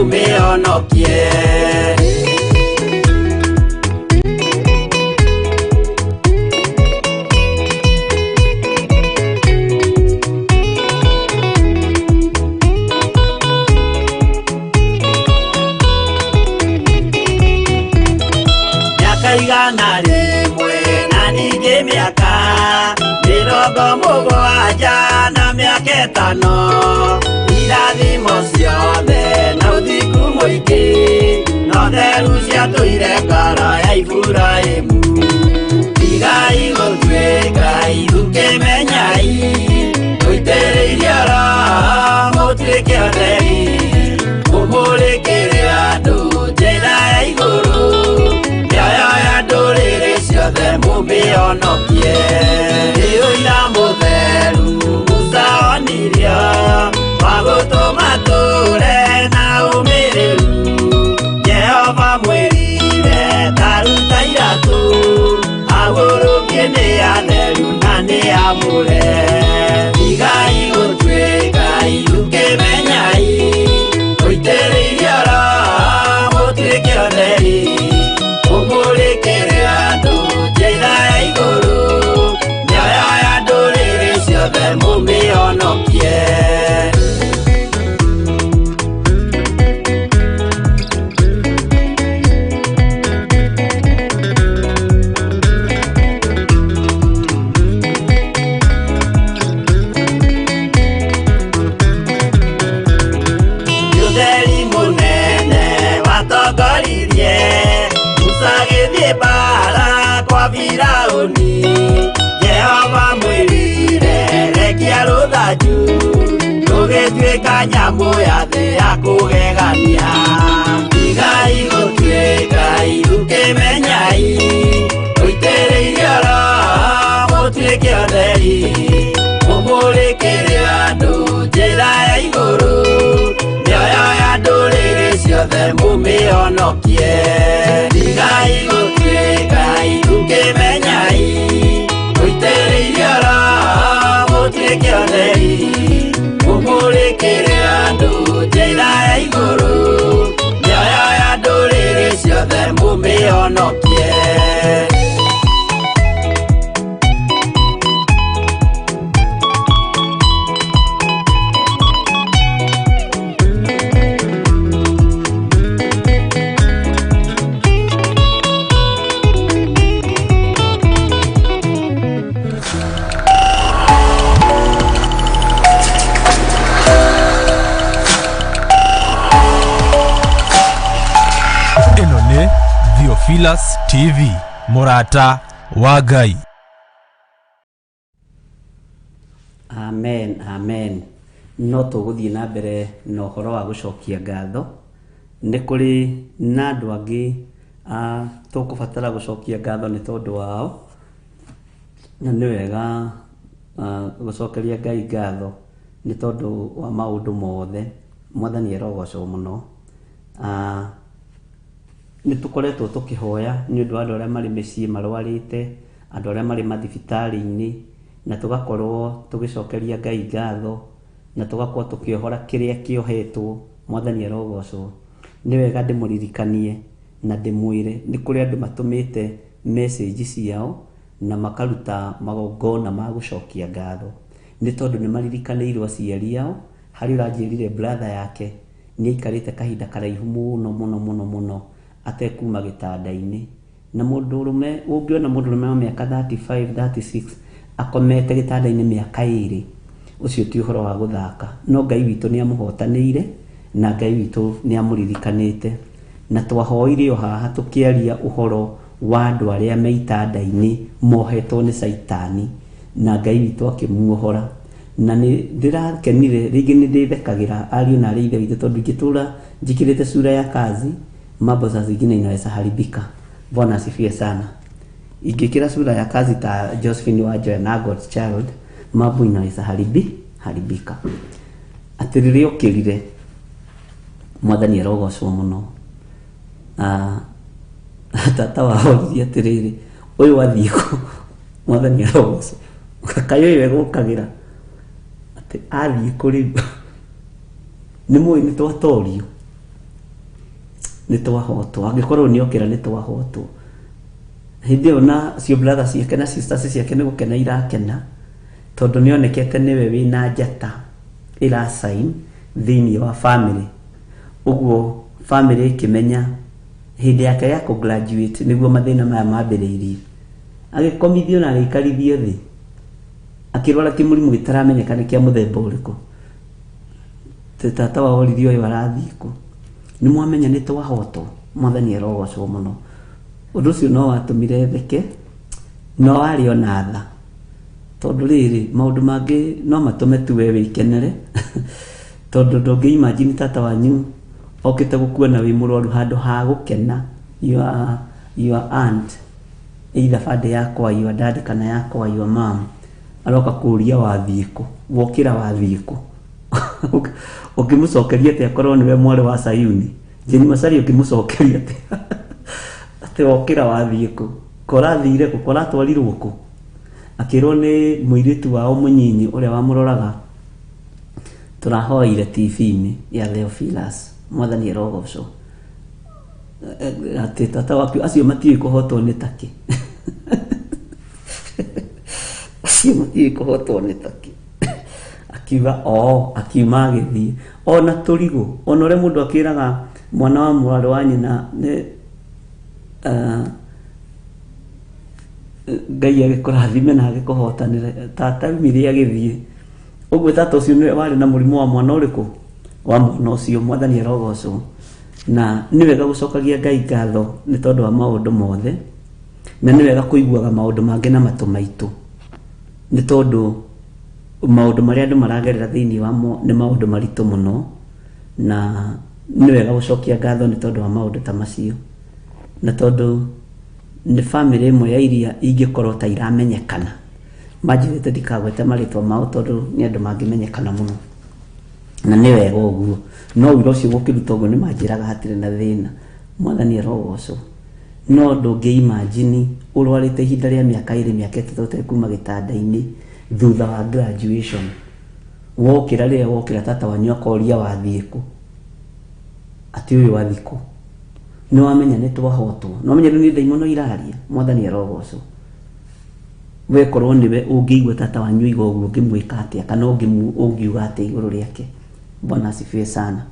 Mũmĩhonokie. Mĩaka 100 na ningĩ mĩaka 70 na mĩaka 5, irathimo ciothe na ũthingu mũingĩ no theru ciatũire ngoro ya Iburahĩmu. Tigai gũtuĩka ithukĩmenyai, mũitĩrĩirie Roho mũtuĩke atheri, mũmũrĩkĩre andũ njĩra ya igũrũ, mĩoyo ya ndũrĩrĩ ciothe mũmĩhonokie. Nĩ ũira mũtheru Musa onirio wa gũtũma tũre na ũmĩrĩru. Jehova mwĩrire ta ruta iratũ, agũrũkie nĩ atheru na nĩ amũre. Tigai gũtuĩka ithukĩmenyai, mũitĩrĩirie Roho mũtuĩke atheri, mũmũrĩkĩre andũ njĩra ya igũrũ, mĩoyo ya ndũrĩrĩ ciothe mũmĩhonokie. Ũtheri mũnene watongoririe Musa agĩthiĩ mbara kwa Firaũni. Jehova mwĩrire rekia rũthanju, rũgĩtuĩka nyamũ ya thĩ ya kũgegania. Tigai gũtuĩka ithukĩmenyai, mũitĩrĩirie Roho mũtuĩke atheri, mũmũrĩkĩre andũ njĩra ya igũrũ, mĩoyo ya ndũrĩrĩ ciothe mũmĩhonokie. Tigai gũtuĩka ithukĩmenyai, mũitĩrĩirie Roho mũtuĩke atheri, mũmũrĩkĩre andũ njĩra ya igũrũ, mĩoyo ya ndũrĩrĩ ciothe mũmĩhonokie. Ĩno nĩ Theophilus TV, mũrata wa Ngai. Amen, amen. No tũgũthiĩ na mbere na ũhoro wa gũcokia ngatho. Nĩ kũrĩ na andũ angĩ tũkũbatara gũcokia ngatho nĩ tondũ wao, na nĩ wega gũcokeria Ngai ngatho nĩ tondũ wa maũndũ mothe. Mwathani arogocwo mũno. Nĩ tũkoretwo tũkĩhoya nĩ ũndũ wa andũ arĩa marĩ mĩciĩ marwarĩte, andũ arĩa marĩ mathibitarĩ-inĩ, na tũgakorwo tũgĩcokeria Ngai ngatho, na tũgakorwo tũkĩohora kĩrĩa kĩohetwo. Mwathani arogocwo. Nĩ wega ndĩmũririkanie na ndĩmwĩre nĩ kũrĩ andũ matũmĩte message ciao na makaruta magongona ma gũcokia ngatho, nĩ tondũ nĩ maririkanĩirwo aciari ao. Harĩ ũranjĩrire brother yake nĩ aikarĩte kahinda karaihu mũno mũno mũno mũno atekuma gĩtanda-inĩ, na mũndũrũme ũngĩona mũndũrũme wa mĩaka 35 36 akomete gĩtanda-inĩ mĩaka 2, ũcio ti ũhoro wa gũthaka. No Ngai witũ nĩ amũhotanĩire na Ngai witũ nĩ amũririkanĩte. Na twahoire o haha tũkĩaria ũhoro wa andũ arĩa me itanda-inĩ mohetwo nĩ Caitani, na Ngai witũ akĩmuohora. Na nĩ ndĩrakenire, rĩngĩ nĩ ndĩthekagĩra ariũ na arĩ ithe witũ, tondũ ingĩtũra njĩkĩrĩte sura ya kazi, mambo saa zingine inaweza haribika. Bwana asifiwe sana. Ingĩkĩra sura ya kazi ta Josephine wa Joy na God's Child, mambo inaweza haribika. Atĩ rĩrĩa ũkĩrire, Mwathani arogocwo mũno. Tata wao oririe atĩrĩrĩ, ũyũ athiĩ kũ? Mwathani arogocwo. Kaĩ ũyũ egũkagĩra atĩ athiĩ kũ rĩu? Nĩ mũĩ nĩ twatorio. Nĩ twahotwo, angĩkorwo nĩ okĩra nĩ twahotwo. Hĩndĩ ĩyo na cio brother ciake na sisters ciake nĩ gũkena irakena, tondũ nĩ onekete nĩwe wĩna njata ĩracain thĩinĩ wa family. Ũguo family ĩkĩmenya hĩndĩ yake ya kũ graduate nĩguo mathĩna maya mambĩrĩirie. Agĩkomithio na agĩikarithio thĩ, akĩrwara kĩmũrimũ gĩtaramenyeka nĩ kĩa mũthemba ũrĩkũ. Tata wao oririe, ũyũ arathiĩ kũ? Nĩ mwamenya nĩ twahotwo. Mwathani arogocwo mũno. Ũndũ ũcio no watũmire theke, no warĩ ona tha, tondũ rĩrĩ, maũndũ mangĩ no matũme tu we wĩkenere, tondũ ndũngĩ imagine tata wanyu okĩte gũkuona wĩ mũrwaru, handũ ha gũkena your aunt, either bande yakwa your dad kana yakwa your mom, aroka kũria wathiĩ kũ, wokĩra wathiĩ kũ. Ũngĩmũcokeria atĩa korwo nĩwe mwarĩ wa Sayuni Jane Macharia? Ũngĩmũcokeria atĩa atĩ wokĩra wathiĩ kũ, korathire kũ, koratwarirwo kũ? Akĩrwo nĩ mũirĩtu wao mũnyinyi ũrĩa wamũroraga, tũrahoire TV-inĩ ya Theophilus, Mwathani arogocwo, atĩ tata waku acio matiũĩ kũhotwo nĩ takĩ, acio matiũĩ kũhotwo nĩ takĩ. Akiuga o akiuma agĩthiĩ ona tũrigũ, ona ũrĩa mũndũ akĩraga mwana wa mwarĩ wa nyina nĩ Ngai agĩkũrathime na agĩkũhotanĩre. Tata aumire agĩthiĩ ũguo. Tata ũcio nĩwe warĩ na mũrimũ wa mwana ũrĩkũ, wa mwana ũcio. Mwathani arogocwo. Na nĩ wega gũcokagia Ngai ngatho nĩ tondũ wa maũndũ mothe, na nĩ wega kũiguaga maũndũ mangĩ na matũ maitũ, nĩ tondũ maũndũ marĩa andũ maragerera thĩinĩ wamo nĩ maũndũ maritũ mũno, na nĩ wega gũcokia ngatho nĩ tondũ wa maũndũ ta macio. Na tondũ nĩ bamĩrĩ ĩmwe ya iria ingĩkorwo ta iramenyekana, manjĩrĩte ndikagwete marĩtwa mao tondũ nĩ andũ mangĩmenyekana mũno, na nĩ wega ũguo. No wĩra ũcio gũkĩruta ũguo nĩ manjĩraga hatirĩ na thĩna. Mwathani arogocwo. No ndũngĩ imagine ũrwarĩte ihinda rĩa mĩaka 2, mĩaka 3 ũtekuma gĩtanda-inĩ thutha wa graduation, wokĩra, rĩrĩa wokĩra tata wanyu akoria wathiĩ kũ, atĩ ũyũ wathiĩ kũ. Nĩ wamenya nĩ twahotwo, nĩ wamenya rĩu nĩ ndaimono iraria. Mwathani arogocwo. Wekorwo nĩwe ũngĩigua tata wanyu oiga ũguo, ũngĩmwĩka atĩa, kana ũngiuga atĩa igũrũ rĩake? Bwana asifiwe sana.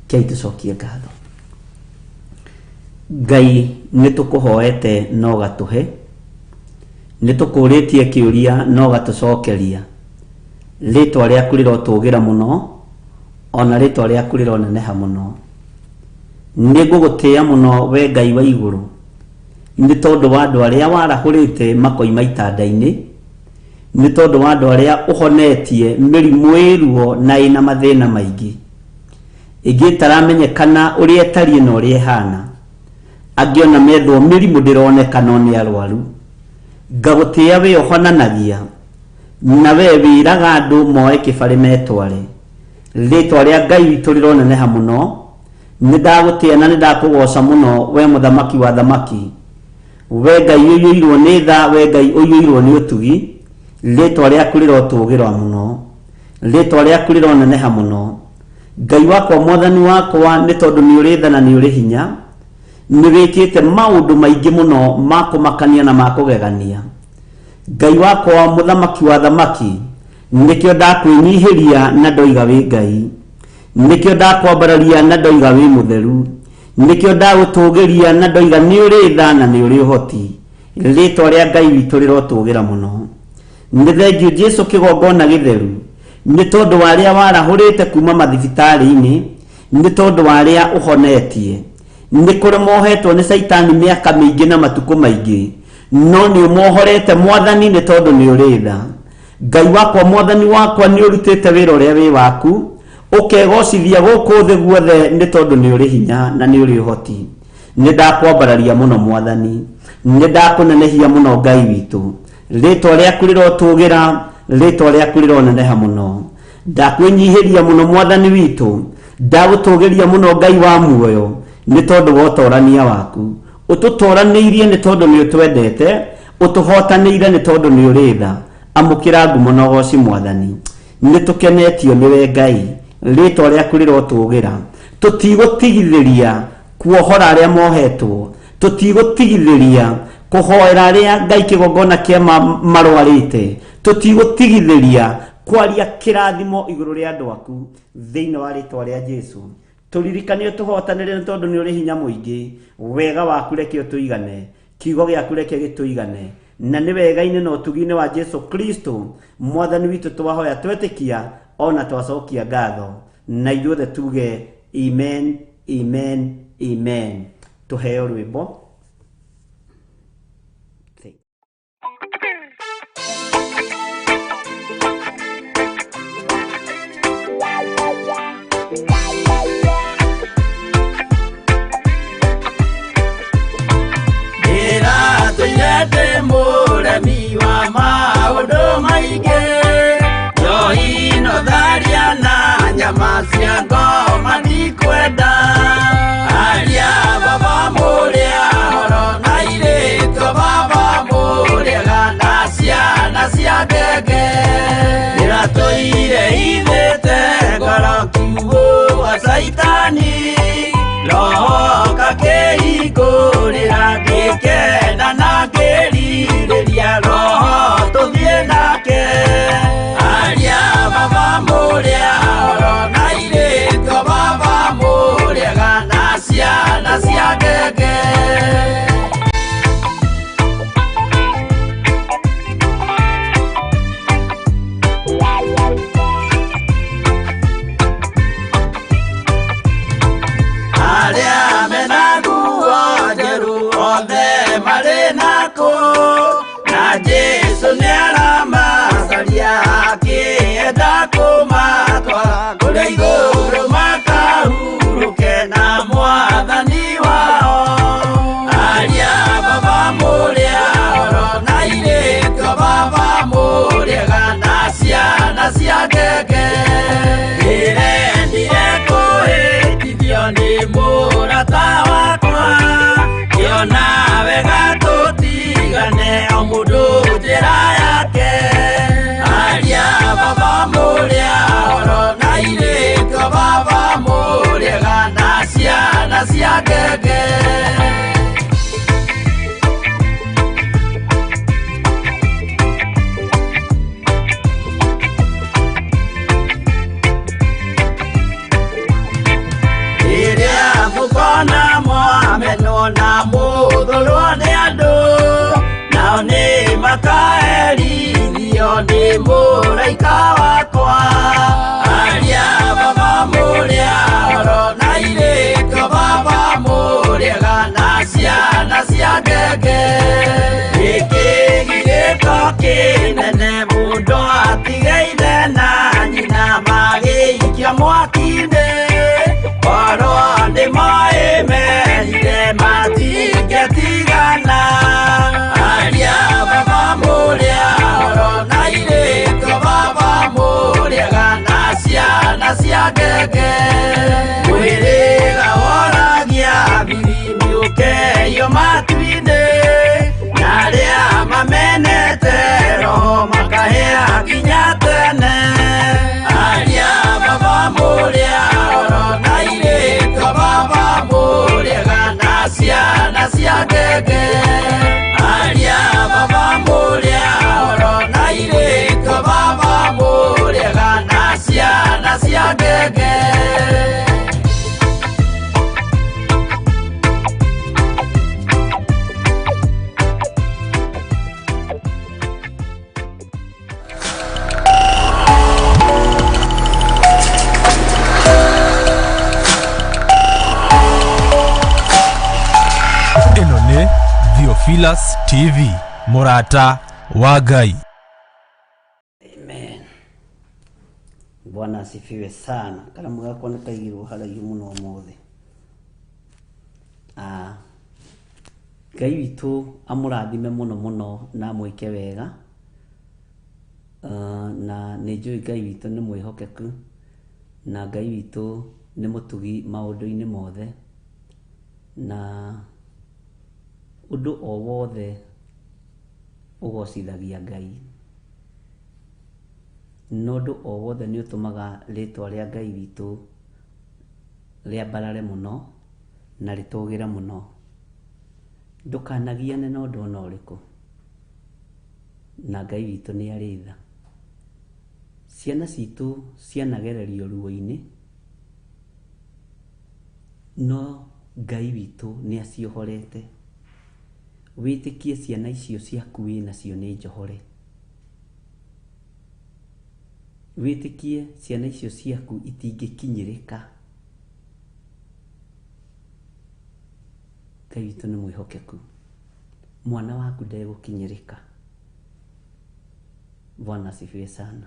Kĩai tũcokie ngatho. Ngai, nĩ tũkũhoete no gatũhe, nĩ tũkũrĩtie kĩũria no gatũcokeria. Rĩtwa rĩaku rĩrotũgĩra mũno, ona rĩtwa rĩaku rĩroneneha mũno. Nĩ ngũgũtĩĩa mũno, we Ngai wa igũrũ, nĩ tondũ wa andũ arĩa warahũrĩte makoima itanda-inĩ, nĩ tondũ wa andũ arĩa ũhonetie mĩrimũ ĩ ruo na ĩna mathĩna maingĩ, ĩngĩ ĩtaramenyekana ũrĩa ĩtariĩ na ũrĩa ĩhana, angĩ ona methwo mĩrimũ ndĩroneka no nĩ arwaru. Ngagũtĩĩa we ũhonanagia, na we wĩraga andũ moe kĩbarĩ metware. Rĩtwa rĩa Ngai witũ rĩroneneha mũno. Nĩ ndagũtĩĩa na nĩ ndakũgoca mũno, we mũthamaki wa thamaki, we Ngai ũiyũirwo nĩ tha, we Ngai ũiyũirwo nĩ ũtugi. Rĩtwa rĩaku rĩrotũgĩrwa mũno, rĩtwa rĩaku rĩroneneha mũno, Ngai wakwa, Mwathani wakwa, nĩ tondũ nĩ ũrĩ tha na nĩ ũrĩ hinya. Nĩ wĩkĩte maũndũ maingĩ mũno ma kũmakania na ma kũgegania, Ngai wakwa, mũthamaki wa thamaki. Nĩkĩo ndakwĩnyihĩria na ndoiga wĩ Ngai, nĩkĩo ndakwambararia na ndoiga wĩ mũtheru, nĩkĩo ndagũtũgĩria na ndoiga nĩ ũrĩ tha na nĩ ũrĩ ũhoti. Rĩtwa rĩa Ngai witũ rĩrotũgĩra mũno. Nĩ thengiũ Jesu kĩgongona gĩtheru, nĩ tondũ wa arĩa warahũrĩte kuma mathibitarĩ-inĩ, nĩ tondũ wa arĩa ũhonetie. Nĩ kũrĩ mohetwo nĩ caitani mĩaka mĩingĩ na matukũ maingĩ, no nĩ ũmohorete, Mwathani, nĩ tondũ nĩ ũrĩ tha. Ngai wakwa, Mwathani wakwa, nĩ ũrutĩte wĩra ũrĩa wĩ waku, ũkegocithia gũkũ thĩ guothe, nĩ tondũ nĩ ũrĩ hinya na nĩ ũrĩ ũhoti. Nĩ ndakwambararia mũno, Mwathani, nĩ ndakũnenehia mũno, Ngai witũ. Rĩtwa rĩaku rĩrotũgĩra, rĩtwa rĩaku rĩroneneha mũno. Ndakwĩnyihĩria mũno, Mwathani witũ, ndagũtũgĩria mũno, Ngai wa muoyo, nĩ tondũ wa ũtorania waku. Ũtũtoranĩirie nĩ tondũ nĩ ũtwendete, ũtũhotanĩire nĩ tondũ nĩ ũrĩ tha. Amũkĩra ngumo na ũgoci, Mwathani. Nĩ tũkenetio nĩwe, Ngai. Rĩtwa rĩaku rĩrotũgĩra. Tũtigũtigithĩria. Kuohora arĩa mohetwo. Tũtigũtigithĩria kũhoera arĩa Ngai kĩgongona kĩa marwarĩte. Tũtigũtigithĩria kwaria kĩrathimo igũrũ rĩa andũ aku thĩinĩ wa rĩtwa rĩa Jesu. Tũririkanie tũhotanĩre nĩ tondũ nĩ ũrĩ hinya mũingĩ. Wega waku reke ũtũigane, kiugo gĩaku reke gĩtũigane, na nĩ wega-inĩ na ũtugi-inĩ wa Jesu Kristo mwathani witũ twahoya twetĩkia ona twacokia ngatho, na ithuothe tuge amen, amen, amen. Tũheo rwĩmbo. Ndĩratũire ndĩ mũremi wa maũndũ maingĩ, njohi no tharia na nyama cia ngoma ndikwenda. Aria baba mũrĩa horo na airĩtu baba mũrĩega na ciana cia ngenge. Ndĩratũire ithĩte ngoro kiugũ wa Caitani, roho kakĩhingũrĩra ngĩkena na ngĩrirĩria roho tũthiĩ nake. Aria baba mũrĩa horo na airĩtu baba mũrĩega na ciana cia ngenge. Arĩa mena nguo njerũ othe marĩ nakũ, na Jesũ nĩaramacaria akĩenda kũmatwara kũrĩa igũrũ makahurũke na mwathani wao. Aria baba mũrĩa horo na airĩtu baba mũrĩega na ciana cia ngenge. Ndĩrendire kũhĩtithio nĩ mũrata wakwa, ngĩona wega tũtigane o mũndũ njĩra yake. Aria baba mũrĩa horo na airĩtu baba mũrĩega na ciana cia ngenge. Rĩrĩa mũkona mwamenwo na mũthũrwo nĩ andũ, nao nĩ makaherithio nĩ mũraika wakwa. Aria baba mũrĩa horo na airĩtu baba mũrĩega na ciana cia ngenge. Gĩkĩ gĩko kĩnene mũndũ atige ithe na nyina magĩikia mwaki-inĩ, korwo nĩ moĩ merire matingĩtigana. Aria baba mũrĩa horo na airĩtu baba mũrĩega na ciana cia ngenge. Mwĩrĩga woragia biri mĩũkeio matu-inĩ, na arĩa mamenete roho makahĩa nginya tene. Aria baba mũrĩa horo na airĩtu baba mũrĩega na ciana cia ngenge. Aria baba mũrĩa horo na airĩtu baba mũrĩega na ciana cia ngenge. Ĩno nĩ Theophilus TV, mũrata wa Ngai. Amen. Bwana asifiwe sana. Karamu gakwa nĩ kaigirwo haraihu mũno ũmũthĩ. Ngai witũ amũrathime mũno mũno na amwĩke wega. Na nĩ njũĩ Ngai witũ nĩ mwĩhokeku na Ngai witũ nĩ mũtugi maũndũ-inĩ mothe, na ũndũ o wothe ũgocithagia Ngai, na ũndũ o wothe nĩ ũtũmaga rĩtwa rĩa Ngai witũ rĩambarare mũno na rĩtũgĩre mũno. Ndũkanagiane na ũndũ ona ũrĩkũ, na Ngai witũ nĩ arĩ tha. Ciana citũ cianagererio ruo-inĩ, no Ngai witũ nĩ aciohorete. Wĩtĩkie ciana icio ciaku wĩnacio nĩ njohore. Wĩtĩkie ciana icio ciaku itingĩkinyĩrĩka. Ngai witũ nĩ mwĩhokeku. Mwana waku ndegũkinyĩrĩka. Bwana asifiwe sana.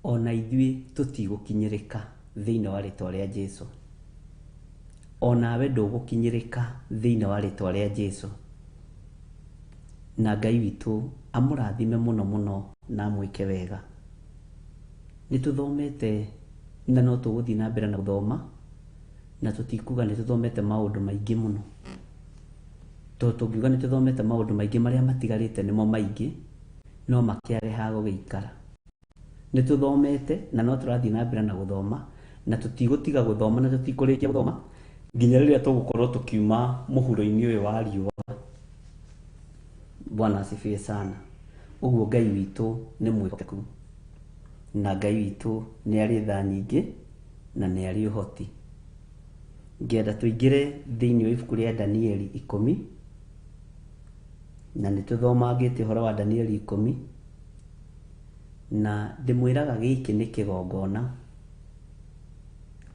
Ona ithuĩ tũtigũkinyĩrĩka thĩinĩ wa rĩtwa rĩa Jesu. Onawe ndũgũkinyĩrĩka thĩinĩ wa rĩtwa rĩa Jesu. Na Ngai witũ amũrathime mũno mũno na amwĩke wega. Nĩ tũthomete na no tũgũthiĩ na mbere na gũthoma, na tũtikuga nĩ tũthomete maũndũ maingĩ mũno, tondũ tũngiuga nĩ tũthomete maũndũ maingĩ, marĩa matigarĩte nĩmo maingĩ, no makĩage ha gũgĩikara. Nĩ tũthomete na no tũrathiĩ na mbere na gũthoma, na tũtigũtiga gũthoma na tũtikũrĩkia gũthoma nginya rĩrĩa tũgũkorwo tũkiuma mũhuro-inĩ ũyũ wa riũa. Bwana asifiwe sana. Ũguo Ngai witũ nĩ mwĩhokeku, na Ngai witũ nĩ arĩ tha nyingĩ na nĩ arĩ ũhoti. Ngenda tũingĩre thĩinĩ wa ibuku rĩa Danieli 10, na nĩ tũthomangĩte ũhoro wa Danieli 10, na ndĩmwĩraga gĩkĩ nĩ kĩgongona.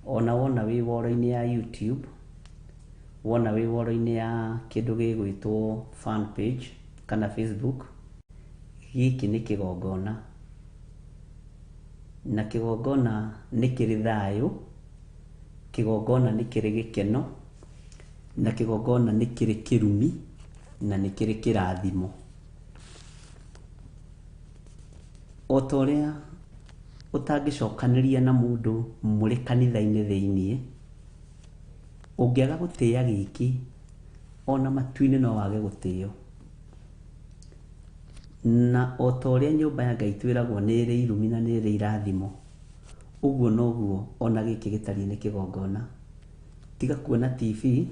Ona wona wĩ woro-inĩ ya YouTube, wona wĩ woro-inĩ ya kĩndũ gĩgwĩtwo fan page kana Facebook, gĩkĩ nĩ kĩgongona. Na kĩgongona nĩ kĩrĩ thayũ, kĩgongona nĩ kĩrĩ gĩkeno, na kĩgongona nĩ kĩrĩ kĩrumi, na nĩ kĩrĩ kĩrathimo. O ta ũrĩa ũtangĩcokanĩria na mũndũ mũrĩ kanitha-inĩ thĩiniĩ, ũngĩaga gũtĩĩa gĩkĩ, ona matu-inĩ no wage gũtĩo. Na o ta ũrĩa nyũmba ya Ngai twĩragwo nĩ ĩrĩ irumi na nĩ ĩrĩ irathimo, ũguo noguo ona gĩkĩ gĩtariĩ nĩ kĩgongona. Tiga kuona TV,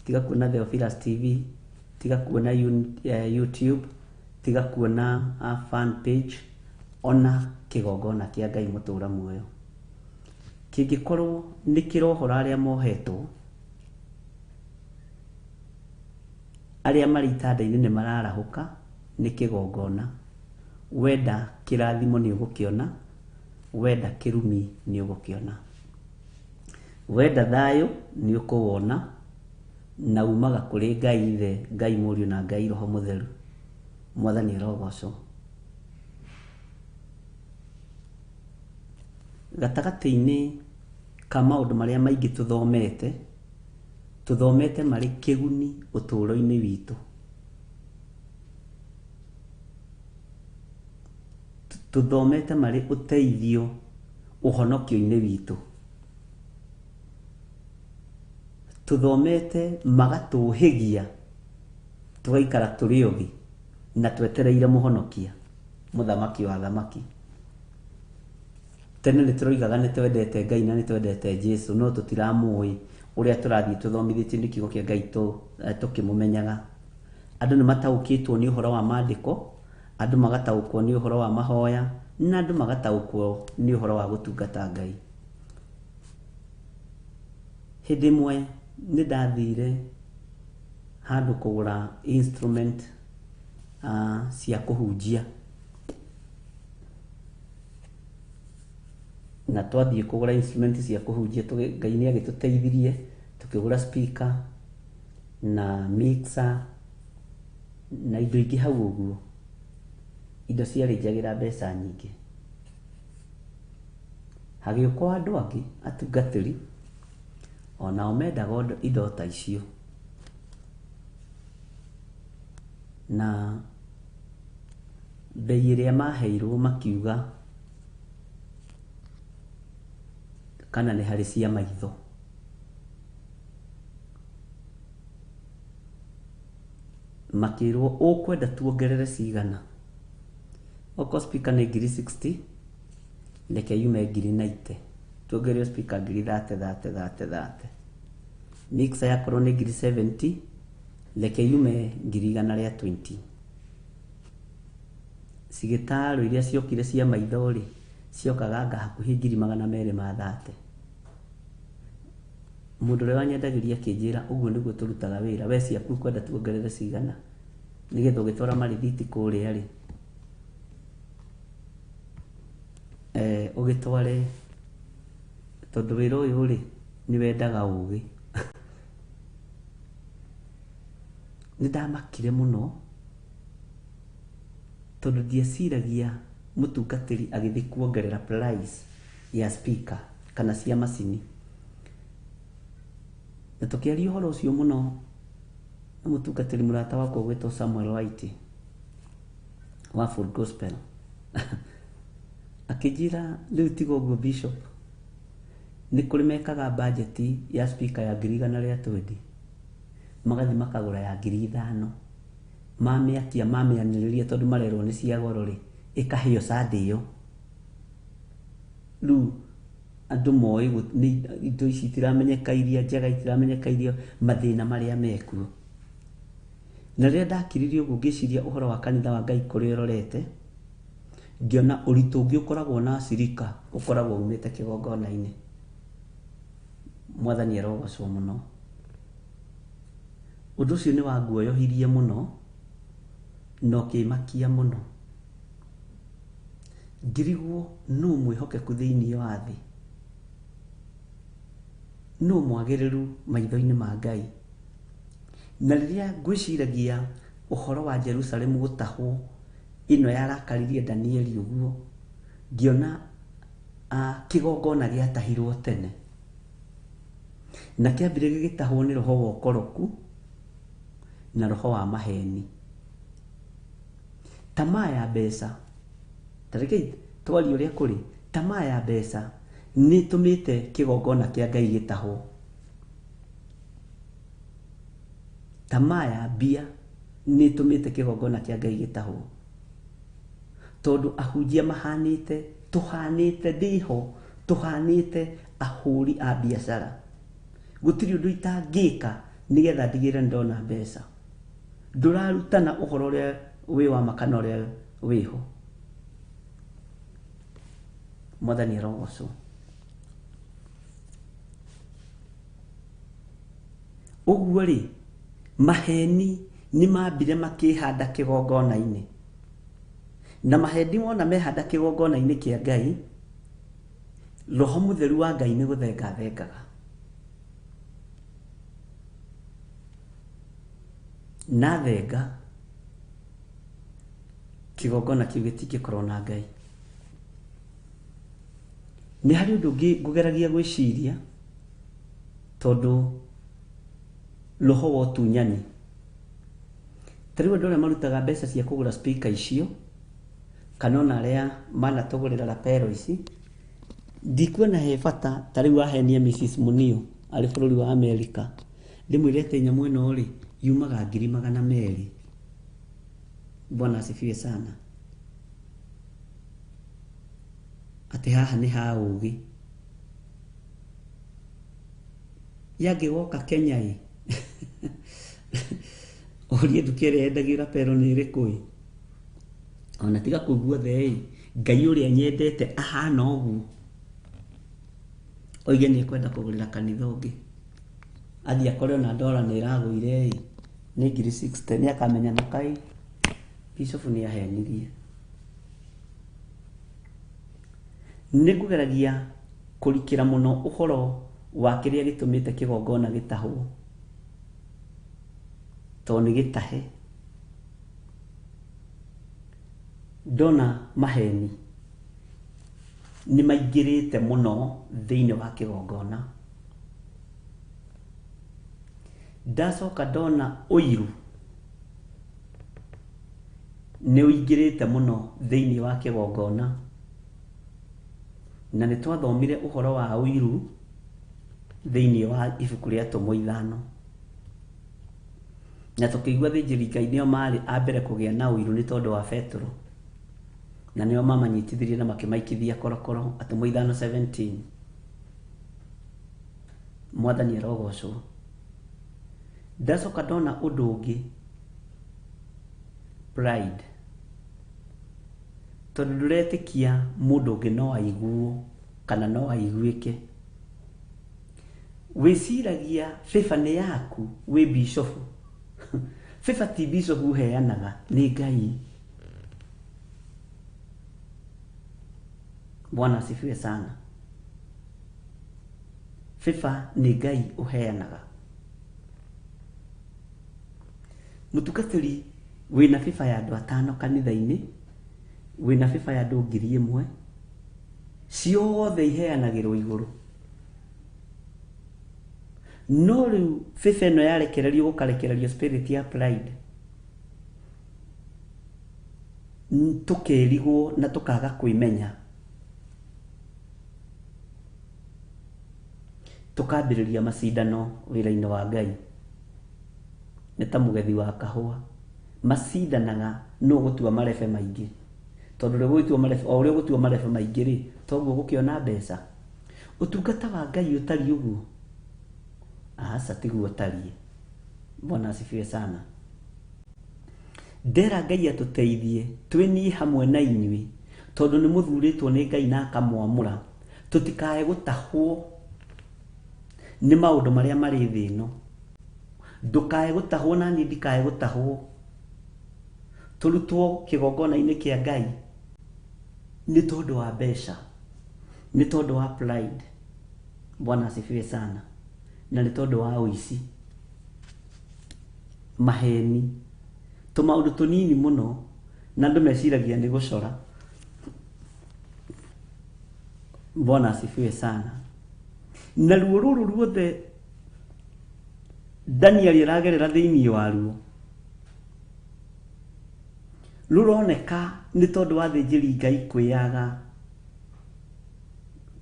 tiga kuona Theophilus TV, tiga kuona YouTube, tiga kuona fan page, ona kĩgongona kĩa Ngai mũtũra muoyo. Kĩngĩkorwo nĩ kĩrohora arĩa mohetwo, arĩa marĩ itanda-inĩ nĩ mararahũka, nĩ kĩgongona. Wenda kĩrathimo nĩ ũgũkĩona, wenda kĩrumi nĩ ũgũkĩona. Wenda thayũ nĩ ũkũwona, na umaga kũrĩ Ngai Ithe, Ngai Mũriũ na Ngai Roho Mũtheru. Mwathani arogocwo. Gatagatĩ-inĩ ka maũndũ marĩa maingĩ tũthomete, tũthomete marĩ kĩguni ũtũũro-inĩ witũ. Tũthomete marĩ ũteithio ũhonokio-inĩ witũ. Tũthomete magatũhĩgia tũgaikara tũrĩ ogĩ na twetereire mũhonokia, mũthamaki wa athamaki. Tene nĩ tũroigaga nĩ twendete Ngai na nĩ twendete Jesu, no tũtiramũĩ ũrĩa tũrathiĩ tũthomithĩtio nĩ kiugo kĩa Ngai tũkĩmũmenyaga. Andũ nĩ mataũkĩtwo nĩ ũhoro wa maandĩko, andũ magataũkwo nĩ ũhoro wa mahoya, na andũ magataũkwo nĩ ũhoro wa gũtungata Ngai. Hĩndĩ ĩmwe nĩ ndathire handũ kũgũra instrument cia kũhunjia. Na twathiĩ kũgũra instrument cia kũhunjia, Ngai nĩ agĩtũteithirie tũkĩgũra speaker na mixer na indo ingĩ hau ũguo. Indo ciarĩ njagĩra mbeca nyingĩ. Hagĩũka andũ angĩ atungatĩri, onao mendaga indo ta icio. Na mbei ĩrĩa maheirwo makiuga kana nĩ harĩ cia maitho. Makĩrwo ũkwenda tuongerere cigana. Okorwo speaker nĩ ngiri 60, reke yume ngiri 90. Tuongererio speaker ngiri 30 30 30 30. Mixer yakorwo nĩ ngiri 70, reke yume ngiri 120. Cigĩtarũ iria ciokire cia maitho rĩ, ciokaga anga hakuhĩ ngiri 230. Mũndũ ũrĩa wanyendagĩria akĩnjĩra ũguo nĩguo tũrutaga wĩra, we ciaku ũkwenda tuongerere cigana nĩgetha ũgĩtwara marithiti kũrĩa rĩ, ũgĩtware, tondũ wĩra ũyũ rĩ nĩ wendaga ũgĩ. Nĩ ndamakire mũno tondũ ndieciragia mũtungatĩri agĩthiĩ kuongerera price ya speaker kana cia macini. Na tũkĩaria ũhoro ũcio mũno na mũtungatĩri mũrata wakwa ũgwĩtwo Samuel White wa Full Gospel, akĩnjĩra rĩu tiga ũguo bishop, nĩ kũrĩ mekaga budget ya speaker ya ngiri 120, magathiĩ makagũra ya ngiri 5, mamĩakia mamĩanĩrĩria tondũ marerwo nĩ cia goro rĩ, ĩkahĩo Sunday ĩyo. Rĩu andũ moĩ nĩ indo ici itiramenyeka iria njega, itiramenyeka iria mathĩna marĩa mekuo. Na rĩrĩa ndakiririe ũguo ngĩciria ũhoro wa kanitha wa Ngai kũrĩa ũrorete, ngĩona ũritũ ũngĩ ũkoragwo na acirika ũkoragwo umĩte kĩgongona-inĩ. Mwathani arogocwo mũno. Ũndũ ũcio nĩ wanguoyohirie mũno na ũkĩmakia mũno. Ngĩrigwo nũ mwĩhokeku thĩinĩ wa thĩ, nũ mwagĩrĩru maitho-inĩ ma Ngai. Na rĩrĩa ngwĩciragia ũhoro wa Jerusalemu gũtahwo, ĩno yarakaririe Danieli ũguo, ngĩona kĩgongona gĩatahirwo tene, na kĩambire gĩgĩtahwo nĩ roho wa ũkoroku na roho wa maheni. Tamaa ya mbeca, ta rekei twarie ũrĩa kũrĩ, tamaa ya mbeca nĩ ĩtũmĩte kĩgongona kĩa Ngai gĩtahwo. Tamaa ya mbia nĩ ĩtũmĩte kĩgongona kĩa Ngai gĩtahwo, tondũ ahunjia mahanĩte, tũhanĩte ndĩho, tũhanĩte ahũri a biacara. Gũtirĩ ũndũ itangĩka nĩgetha ndigĩrĩre ndona mbeca. Ndũrarutana ũhoro ũrĩa wĩ wa ma kana ũrĩa wĩho. Mwathani arogocwo. Ũguo rĩ, maheni nĩ mambire makĩhanda kĩgongona-inĩ. Na maheni wona mehanda kĩgongona-inĩ kĩa Ngai, Roho Mũtheru wa Ngai nĩ gũthenga thengaga. Na thenga, kĩgongona kĩu gĩtingĩkorwo na Ngai. Nĩ harĩ ũndũ ũngĩ ngũgeragia gwĩciria, tondũ roho wa ũtunyani. Ta rĩu andũ arĩa marutaga mbeca cia kũgũra speaker icio, kana ona arĩa manatũgũrĩra lapel ici, ndikuona he bata. Ta rĩu wahenia Mrs Munio arĩ bũrũri wa Amerika, ndĩmwĩre atĩ nyamũ ĩno rĩ yumaga ngiri 200. Bwana asifiwe sana. Atĩ haha nĩ ha ũgĩ. Yangĩgoka Kenya ĩ, ũrie nduka ĩrĩa yendagio lapel nĩ ĩrĩkũ ĩ, ona tiga kũu guothe ĩ, Ngai ũrĩa nyendete ahana ũguo, oige nĩ ekwenda kũgũrĩra kanitha ũngĩ, athiĩ akore ona ndora nĩ ĩragũire ĩ, nĩ ngiri 60, nĩ akamenya na kai Bishop nĩ ahenirie. Nĩ ngũgeragia kũrikĩra mũno ũhoro wa kĩrĩa gĩtũmĩte kĩgongona gĩtahwo, tondũ nĩ gĩtahe. Ndona maheni nĩ maingĩrĩte mũno thĩinĩ wa kĩgongona. Ndacoka ndona ũiru nĩ ũingĩrĩte mũno thĩinĩ wa kĩgongona. Na nĩ twathomire ũhoro wa ũiru thĩinĩ wa ibuku rĩa Atũmwo 5. Na tũkĩigua athĩnjĩri Ngai nĩo marĩ a mbere kũgĩa na ũiru nĩ tondũ wa Petero, na nĩo mamanyitithirie na makĩmaikithia korokoro, Atũmwo 5:17. Mwathani arogocwo. Ndacoka ndona ũndũ ũngĩ, pride. Tondũ ndũretĩkia mũndũ ũngĩ no aiguo kana no aiguĩke. Wĩciragia favor nĩ yaku wĩ bishofu. Favor ti bishofu ũheanaga, nĩ Ngai. Bwana asifiwe sana. Favor nĩ Ngai ũheanaga. Mũtungatĩri wĩna favor ya andũ atano kanitha-inĩ, wĩna favor ya andũ 1,000, ciothe iheanagĩrwo igũrũ. No rĩu favor ĩno yarekererio gũkarekererio spirit ya pride, tũkerigwo na tũkaga kwĩmenya, tũkambĩrĩria macindano wĩra-inĩ wa Ngai. Nĩ ta mũgethi wa kahũa, macindanaga nũ ũgũtua marebe maingĩ, tondũ ũrĩa ũgũtua marebe, o ũrĩa ũgũtua marebe maingĩ rĩ, toguo ũgũkĩona mbeca. Ũtungata wa Ngai ũtariĩ ũguo? Aca, tiguo ũtariĩ. Bwana asifiwe sana. Ndera Ngai atũteithie twĩ niĩ hamwe na inyuĩ, tondũ nĩ mũthurĩtwo nĩ Ngai na akamwamũra, tũtikae gũtahwo nĩ maũndũ marĩa marĩ thĩ ĩno. Ndũkae gũtahwo na niĩ ndikae gũtahwo. Tũrutwo kĩgongona-inĩ kĩa Ngai nĩ tondũ wa mbeca, nĩ tondũ wa pride. Bwana asifiwe sana. Na nĩ tondũ wa ũici, maheni, tũmaũndũ tũnini mũno, na andũ meciragia nĩ gũcora. Bwana asifiwe sana. Na ruo rũrũ ruothe Daniel aragerera thĩinĩ waruo rũroneka nĩ tondũ wa athĩnjĩri Ngai kwĩyaga,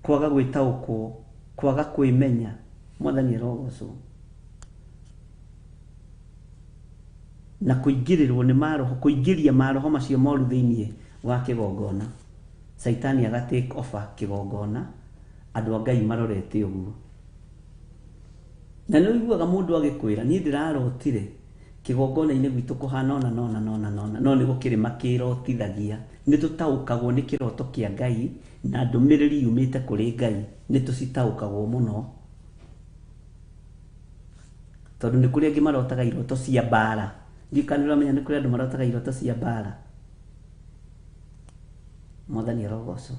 kwaga gwĩtaũkwo, kwaga kwĩmenya. Mwathani arogocwo. Na kũingĩrĩrwo nĩ maroho, kũingĩria maroho macio moru thĩinĩ wa kĩgongona. Caitani aga take over kĩgongona, andũ a Ngai marorete ũguo. Na nĩ ũiguaga mũndũ agĩkwĩra, niĩ ndĩrarotire kĩgongona-inĩ gwitũ kũhana ona nona nona nona, no nĩ gũkĩrĩ makĩrotithagia. Nĩ tũtaũkagwo nĩ kĩroto kĩa Ngai na ndũmĩrĩri yumĩte kũrĩ Ngai, nĩ tũcitaũkagwo mũno. Tondũ nĩ kũrĩ angĩ marotaga iroto cia mbara. Ndiũĩ kana nĩ ũramenya nĩ kũrĩ andũ marotaga iroto cia mbara. Mwathani arogocwo.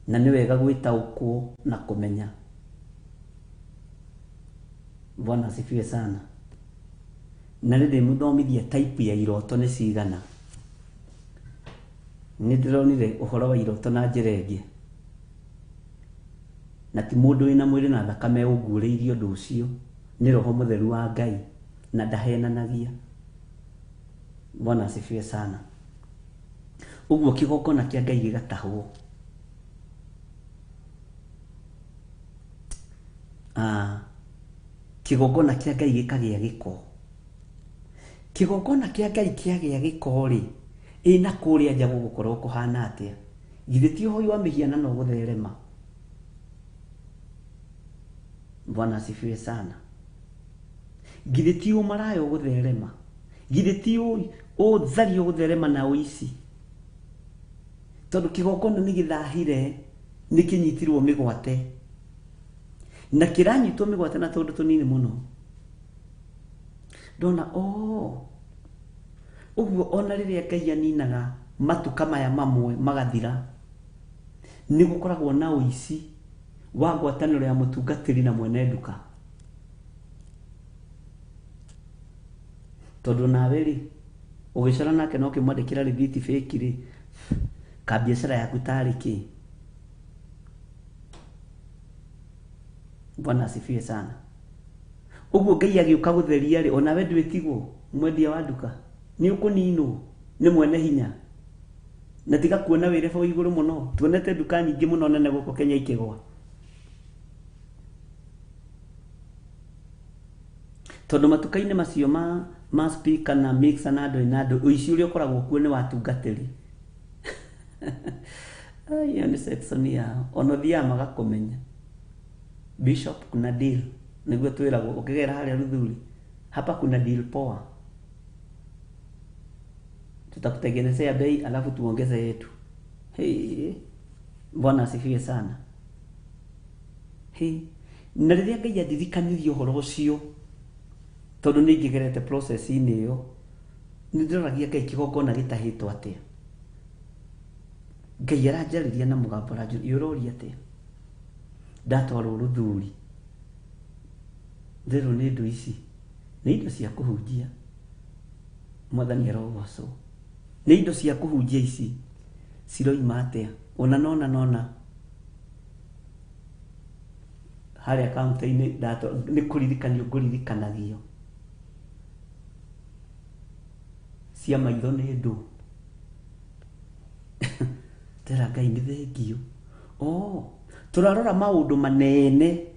Na nĩ wega gwĩtaũkwo na kũmenya. Bwana asifiwe sana. Na nĩ ndĩmũthomithia type ya iroto nĩ cigana. Nĩ ndĩronire ũhoro wa iroto na njĩra ĩngĩ. Na ti mũndũ wĩna mwĩrĩ na thakame ũnguũrĩirie ũndũ ũcio, nĩ Roho Mũtheru wa Ngai na ndahenanagia. Bwana asifiwe sana. Ũguo kĩgongona kĩa Ngai gĩgatahwo. Kĩgongona kĩa Ngai gĩkagĩa gĩko. Kĩgongona kĩa Ngai kĩagĩa gĩko rĩ, ĩ na kũrĩa nja gũgũkorwo kũhana atĩa? Githĩ ti ũhoi wa mĩhianano gũtherema? Bwana asifiwe sana. Githĩ ti ũmaraya ũgũtherema? Githĩ ti ũtharia ũgũtherema na ũici? Tondũ kĩgongona nĩ gĩthahire, nĩ kĩnyitirwo mĩgwate. Na kĩranyitwo mĩgwate na tũndũ tũnini mũno. Ndona, oh, ũguo ona rĩrĩa Ngai aninaga matuka maya mamwe magathira, nĩ gũkoragwo na ũici wa ngwatanĩro ya mũtungatĩri na mwene nduka. Tondũ nawe rĩ, ũgĩcora nake no ũkĩmwandĩkĩra rĩthiti fake rĩ, ka biacara yaku tarĩ kĩ? Bwana asifiwe sana. Ũguo Ngai agĩũka gũtheria rĩ, onawe ndwĩtigwo mwendia wa nduka, nĩ ũkũninwo nĩ mwene hinya. Na tiga kuona wĩra bau igũrũ mũno, tuonete nduka nyingĩ mũno nene gũkũ Kenya ikĩgwa. Tondũ matuka-inĩ macio ma speaker na mixer na andũ na andũ, ũici ũrĩa ũkoragwo kuo nĩ watungatĩri. Ĩyo nĩ section yao. Ona ũthiaga magakũmenya. Bishop, kuna deal. Nĩguo twĩragwo ũkĩgera harĩa Ruthuri, hapa kuna deal poa, tutakutengenezea bei alafu tuongeze yetu. Hey, Bwana asifiwe sana. Hey, na rĩrĩa Ngai andirikanirie ũhoro ũcio, tondũ nĩ ingĩgerete process-inĩ ĩyo, nĩ ndĩroragia Ngai kĩgongona gĩtahĩtwo atĩa. Ngai aranjarĩria na mũgambo aranjũria, ũroria atĩa? Ndatwarwo Ruthuri, ndĩrwo nĩ indo ici, nĩ indo cia kũhunjia. Mwathani arogocwo. Nĩ indo cia kũhunjia ici ciroima atĩa? Ona nona nona harĩa kaunta-inĩ nĩ kũririkanio ngũririkanagio cia maitho nĩ ndũ. Ndĩra Ngai nĩ thengio. Oh, tũrarora maũndũ manene,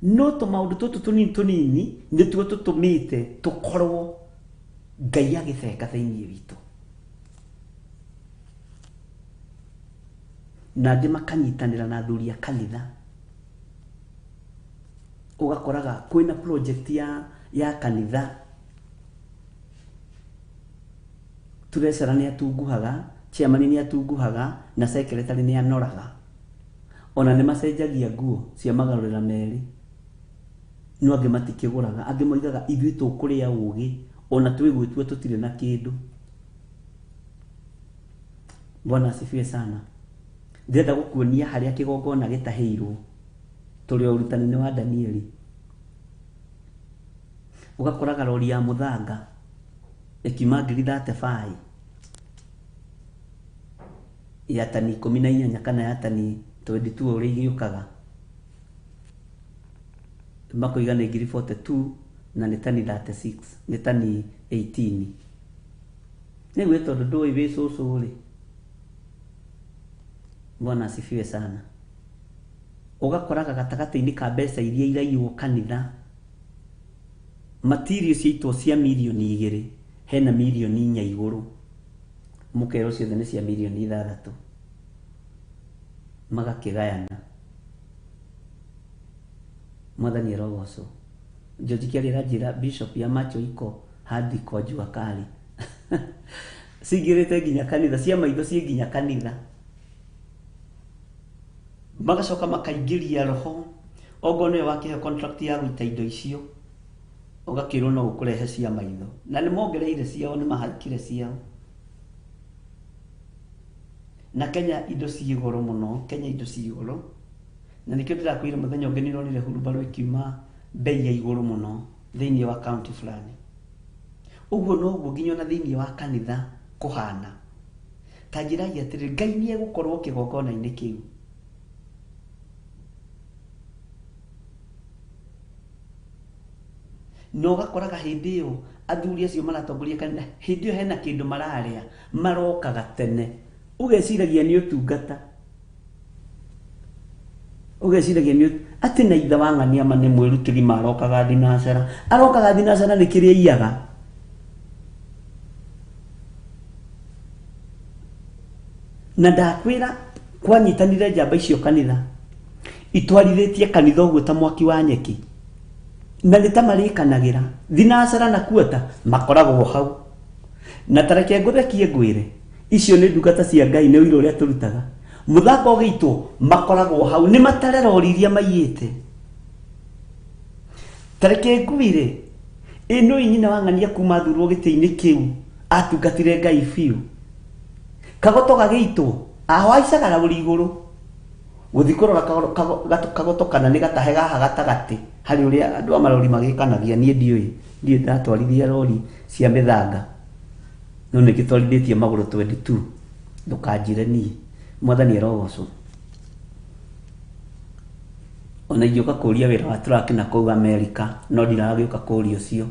no tũmaũndũ tũtũ tũnini tũnini nĩtuo tũtũmĩte tũkorwo Ngai agĩtheka thĩinĩ witũ. Na angĩ makanyitanĩra na athuri a kanitha. Ũgakoraga kwĩna project ya kanitha, treasurer nĩ atunguhaga, chairman nĩ atunguhaga, na secretary nĩ anoraga. Ona nĩ macenjagia nguo cia magarũrĩra merĩ, no angĩ matikĩgũraga. Angĩ moigaga ithuĩ tũkũrĩa ũgĩ, ona twĩgwĩtua tũtirĩ na kĩndũ. Bwana asifiwe sana. Ndĩrenda gũkuonia harĩa kĩgongona gĩtahĩirwo tũrĩ o ũrutani-inĩ wa Danieli. Ũgakoraga rori ya mũthanga ĩkiuma ngiri 35 ya tani 18 kana ya tani 22 ũrĩa igĩũkaga, makoiga nĩ ngiri 42 na nĩ tani 36, nĩ tani 18. Nĩguo tondũ ndũĩ wĩ cũcũ rĩ. Bwana asifiwe sana. Ũgakoraga gatagatĩ-inĩ ka mbeca iria iraiywo kanitha, material ciaitwo cia mirioni 2, hena mirioni 4 igũrũ, mũkerwo ciothe nĩ cia mirioni 6, magakĩgayana. Mwathani arogocwo. George Kĩarĩ aranjĩra bishop ya macho iko hadi kwa jua kali. Cingĩrĩte nginya kanitha, cia maitho ciĩ nginya kanitha. Magacoka makaingĩria roho, ongorwo nĩwe wakĩheo contract ya gũita indo icio, ũgakĩrwo no ũkũrehe cia maitho. Na nĩ mongereire ciao, nĩ mahaikire ciao. Na Kenya indo ciĩ goro mũno, Kenya indo ciĩ goro. Na nĩkĩo ndĩrakwĩra mũthenya ũngĩ nĩndonire hurumbarũ ĩkiuma bei ya igũrũ mũno thĩinĩ wa county fulani. Ũguo noguo nginya ona thĩinĩ wa kanitha kũhana. Ta njĩrai atĩrĩrĩ, Ngai nĩ egũkorwo kĩgongona-inĩ kĩu. Na ũgakoraga hĩndĩ ĩyo athuri acio maratongoria kanitha, hĩndĩ ĩyo hena kĩndũ mararĩa, marokaga tene. Ũgeciragia nĩ ũtungata. Ũgeciragia nĩ atĩ na ithe wa ng'ania ma nĩ mwĩrutĩri marokaga thinacara. Arokaga thinacara nĩ kĩrĩa aiyaga. Na ndakwĩra kwanyitanire njamba icio kanitha, itwarithĩtie kanitha ũguo ta mwaki wa nyeki. Na nĩ ta marĩkanagĩra thinacara na kuota makoragwo hau. Na ta reke ngũthekie ngwĩre, icio nĩ ndungata cia Ngai, nĩ ũira ũrĩa tũrutaga. Mũthanga ũgĩitwo makoragwo hau, nĩ matare rori iria maiyĩte. Ta reke ngwĩre, ĩ nũĩ nyina wa ng'ania kuma athurwo gĩtĩ-inĩ kĩu atungatire Ngai biũ. Kagoto gagĩitwo, ahaicaga rori igũrũ gũthiĩ kũrora kagoto kana nĩ gatahe haha gatagatĩ harĩ ũrĩa andũ a marori magĩkanagia. Niĩ ndiũĩ, niĩ ndatwarithia rori cia mĩthanga, no nĩ ngĩtwarithĩtie magũrũ 22, ndũkanjĩre niĩ. Mwathani arogocwo. Ona ingĩũka kũria wĩra wa truck na kũu Amerika, no ndiragĩũka kũria ũcio,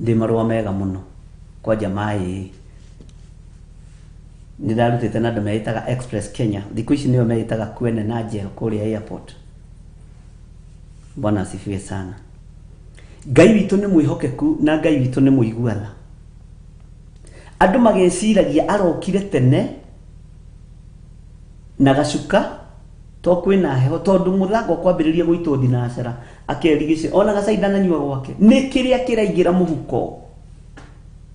ndĩ marũa mega mũno kwanja maĩ. Nĩ ndarutĩte na andũ meĩtaga Express Kenya, thikũ ici nĩo meĩtaga Kwene na Njero kũrĩa airport. Bwana asifiwe sana. Ngai witũ nĩ mwĩhokeku na Ngai witũ nĩ mũiguana. Andũ mageciragia arokire tene na gacuka To kwĩna heho tondũ mũthanga ũkwambĩrĩria gũitwo thinacara akerigicĩra ona gacai ndananyua gwake nĩ kĩrĩa kĩraingĩra mũhuko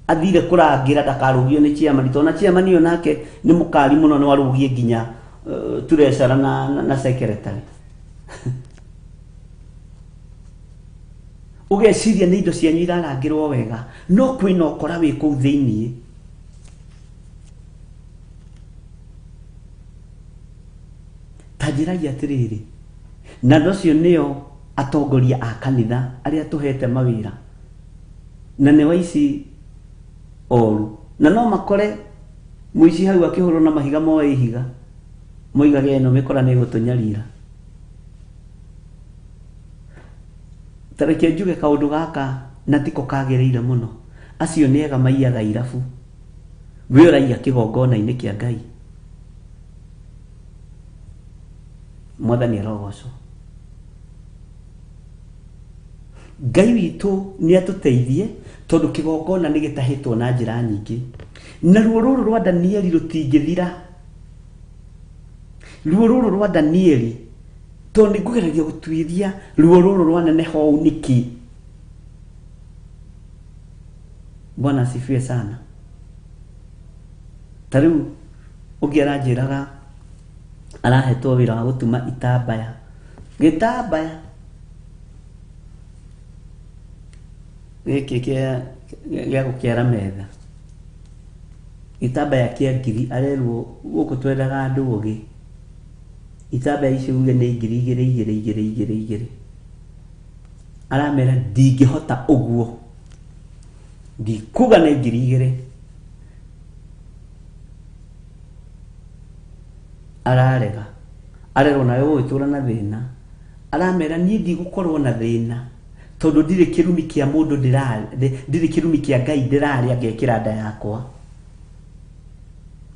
athire kũrangĩra ndakarũgio nĩ chairman tondũ na chairman ũyũ nake nĩ mũkari mũno no arũgie nginya treasurer na secretary. Ũgeciria nĩ indo cianyu irarangĩrwo wega no kwĩna ũkora wĩ kũu thĩiniĩ. Ta njĩrai atĩrĩrĩ, na andũ acio nĩo atongoria a kanitha arĩa tũhete mawĩra na nĩ waici oru, na no makore mũici hau akĩhũrwo na mahiga moe ihiga moigage ĩno mĩkora nĩ ĩgũtũnyarira. Ta reke njuge kaũndũ gaka na tiko kagĩrĩire mũno, acio nĩ ega maiyaga irabu, we ũraiya kĩgongona-inĩ kĩa Ngai. Mwathani arogocwo. Ngai witũ nĩ atũteithie tondũ kĩgongona nĩ gĩtahĩtwo na njĩra nyingĩ, na ruo rũrũ rwa Danieli rũtingĩthira. Ruo rũrũ rwa Danieli tondũ nĩ ngũgeragia gũtuĩria ruo rũrũ rwaneneha ũũ nĩkĩ. Bwana asifiwe sana. Ta rĩu ũngĩ aranjĩraga arahetwo wĩra wa gũtuma itambaya, gĩtambaya gĩkĩ gĩa gũkĩara metha, gĩtambaya kĩa ngiri, arerwo gũkũ twendaga andũ ogĩ, itambaya icio uge nĩ ngiri igĩrĩ igĩrĩ igĩrĩ igĩrĩ igĩrĩ. Aramera ndingĩhota ũguo, ndikuga nĩ ngiri igĩrĩ. Ararega, arerwo nawe ũgũgĩtũra na thĩna. Aramera niĩ ndigũkorwo na thĩna tondũ ndirĩ kĩrumi kĩa mũndũ ndirĩ kĩrumi kĩa Ngai ndĩrarĩa ngekĩra nda yakwa.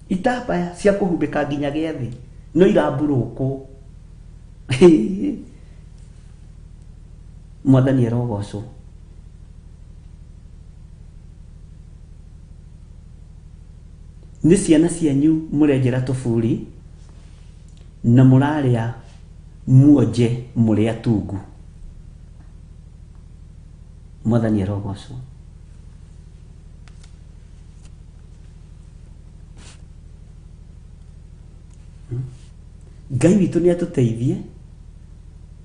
Itambaya cia kũhumbĩka nginya gĩathĩ no iramburũkwo. Mwathani arogocwo. Nĩ ciana cianyu mũrenjera tũburi na mũrarĩa muonje mũrĩ atungu. Mwathani arogocwo. Ngai witũ nĩ atũteithie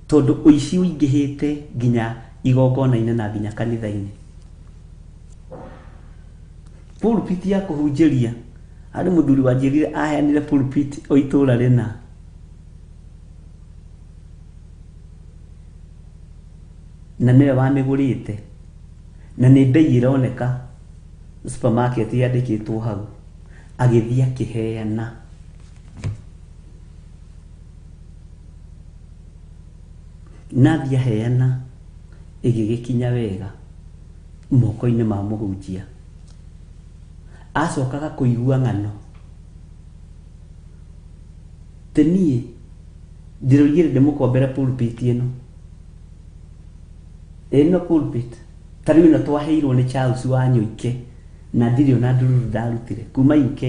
tondũ ũici ũingĩhĩte nginya igongona-inĩ na nginya kanitha-inĩ. Pulpit ya kũhunjĩria, harĩ mũthuri wanjĩrire aheanire pulpit o itũra rĩna. Na nĩwe wamĩgũrĩte na nĩ bei ĩroneka supermarket yandĩkĩtwo hau, agĩthiĩ akĩheana. Na athiĩ aheana ĩgĩgĩkinya wega moko-inĩ ma mũhunjia. Acokaga kũigua ng'ano tĩ niĩ ndĩroigire ndĩmũkombere pulpit ĩno, ĩno pulpit ta rĩu ĩno twaheirwo nĩ Charles wa Nyoike na ndirĩ ona ndururu ndarutire kuma UK,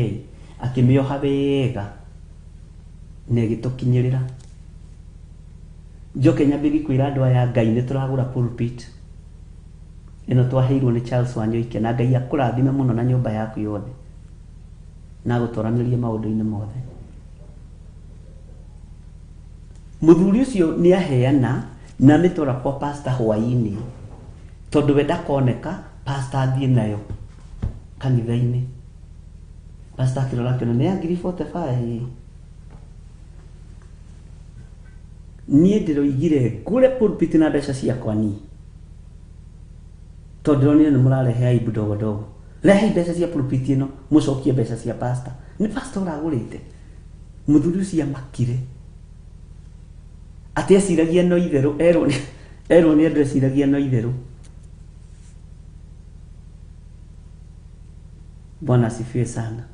akĩmĩoha wega na ĩgĩtũkinyĩrĩra. Njoke nyambĩrĩrie kwĩra andũ aya Ngai nĩ tũragũra pulpit ĩno twaheirwo nĩ Charles wa Nyoike, na Ngai akũrathime mũno na nyũmba yaku yothe na agũtwaranĩrie maũndũ-inĩ mothe. Mũthuri ũcio nĩ aheana na amĩtwara kwa pastor hwaĩ-inĩ tondũ we ndakoneka, pastor athiĩ nayo kanitha-inĩ. Pastor akĩrora akĩona nĩ ya ngiri 45. Niĩ ndĩroigire ngũre pulpit na mbeca ciakwa niĩ, tondũ ndĩronire nĩ mũrarehe aibu ndogo ndogo. Rehei mbeca cia pulpit ĩno mũcokie mbeca cia pastor. Nĩ pastor ũragũrĩte. Mũthuri ũcio amakire atĩ eciragia no itherũ, erwo nĩ andũ eciragia no itherũ. Bwana asifiwe sana.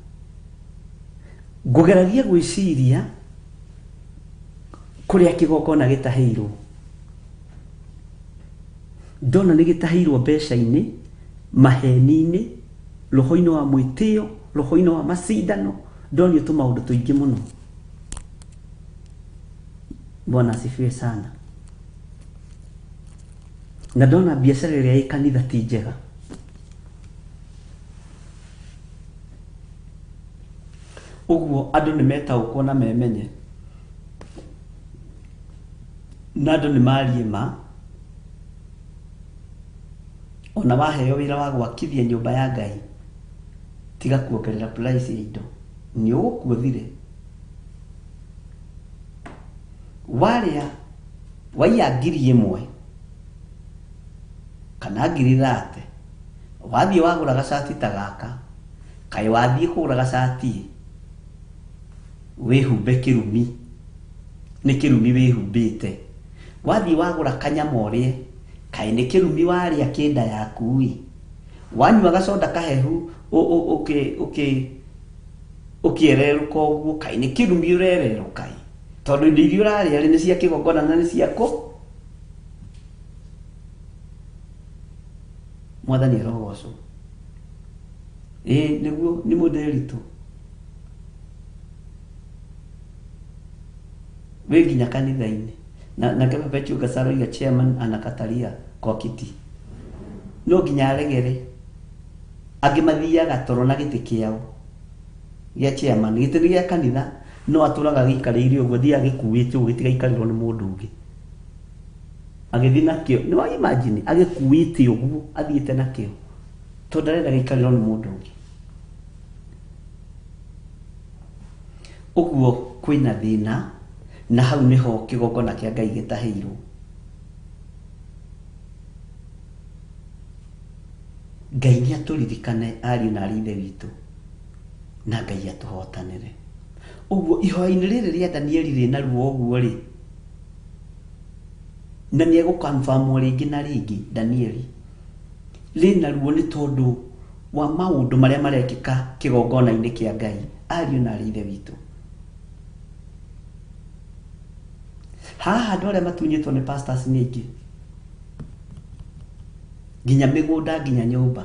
Ngũgeragia gwĩciria kũrĩa kĩgongona gĩtahĩirwo, ndona nĩ gĩtahĩirwo mbeca-inĩ, maheni-inĩ, roho-inĩ wa mwĩtĩo, roho-inĩ wa macindano, ndonio tũmaũndũ tũingĩ mũno. Bwana asifiwe sana. Na ndona biacara ĩrĩa ĩ kanitha ti njega. Ũguo andũ nĩ metaũkwo na memenye, na andũ nĩ marie ma. Ona waheo wĩra wa gwakithia nyũmba ya Ngai, tiga kuongerera price ya indo, nĩ ũgũkua ũthire. Warĩa waiya 1000 kana 30,000, wathiĩ wagũra gacati ta gaka, kaĩ wathiĩ kũgũra gacati wĩhumbe kĩrumi, nĩ kĩrumi wĩhumbĩte. Wathiĩ wagũra kanyama ũrĩe, kaĩ nĩ kĩrumi warĩa kĩnda yaku ĩ. Wanyua gacoda kahehu ũkĩererũka ũguo, kaĩ nĩ kĩrumi ũrererũka ĩ. Tondũ indo iria ũrarĩa rĩ, nĩ cia kĩgongona na nĩ ciakũ. Mwathani arogocwo. Ĩĩ nĩguo nĩ mũndĩritũ. Wĩ nginya kanitha-inĩ. Na nake Perpetual Gasaro iga chairman anakataria kwa kiti. No nginya aregere. Angĩ mathiaga toro na gĩtĩ kĩao gĩa chairman, gĩtĩ nĩ gĩa kanitha, no atũraga gĩikarĩire ũguo, athiaga gĩkuĩte ũguo gĩtigaikarĩrwo nĩ mũndũ ũngĩ. Agĩthiĩ nakĩo, nĩ wa imagine agĩkuĩte ũguo athiĩte nakĩo, tondũ ndarenda gĩikarĩrwo nĩ mũndũ ũngĩ. Ũguo kwĩna thĩna, na hau nĩho kĩgongona kĩa Ngai gĩtahĩirwo. Ngai nĩ atũririkane ariũ na arĩ ithe witũ, na Ngai atũhotanĩre. Ũguo ihoya-inĩ rĩrĩ rĩa Danieli rĩna ruo ũguo rĩ, na nĩ egũconfirmwo rĩngĩ na rĩngĩ Danieli, rĩna ruo nĩ tondũ wa maũndũ marĩa marekĩka kĩgongona-inĩ kĩa Ngai, ariũ na arĩ ithe witũ. Haha andũ arĩa matunyĩtwo nĩ pastors nĩ aingĩ, nginya mĩgũnda, nginya nyũmba.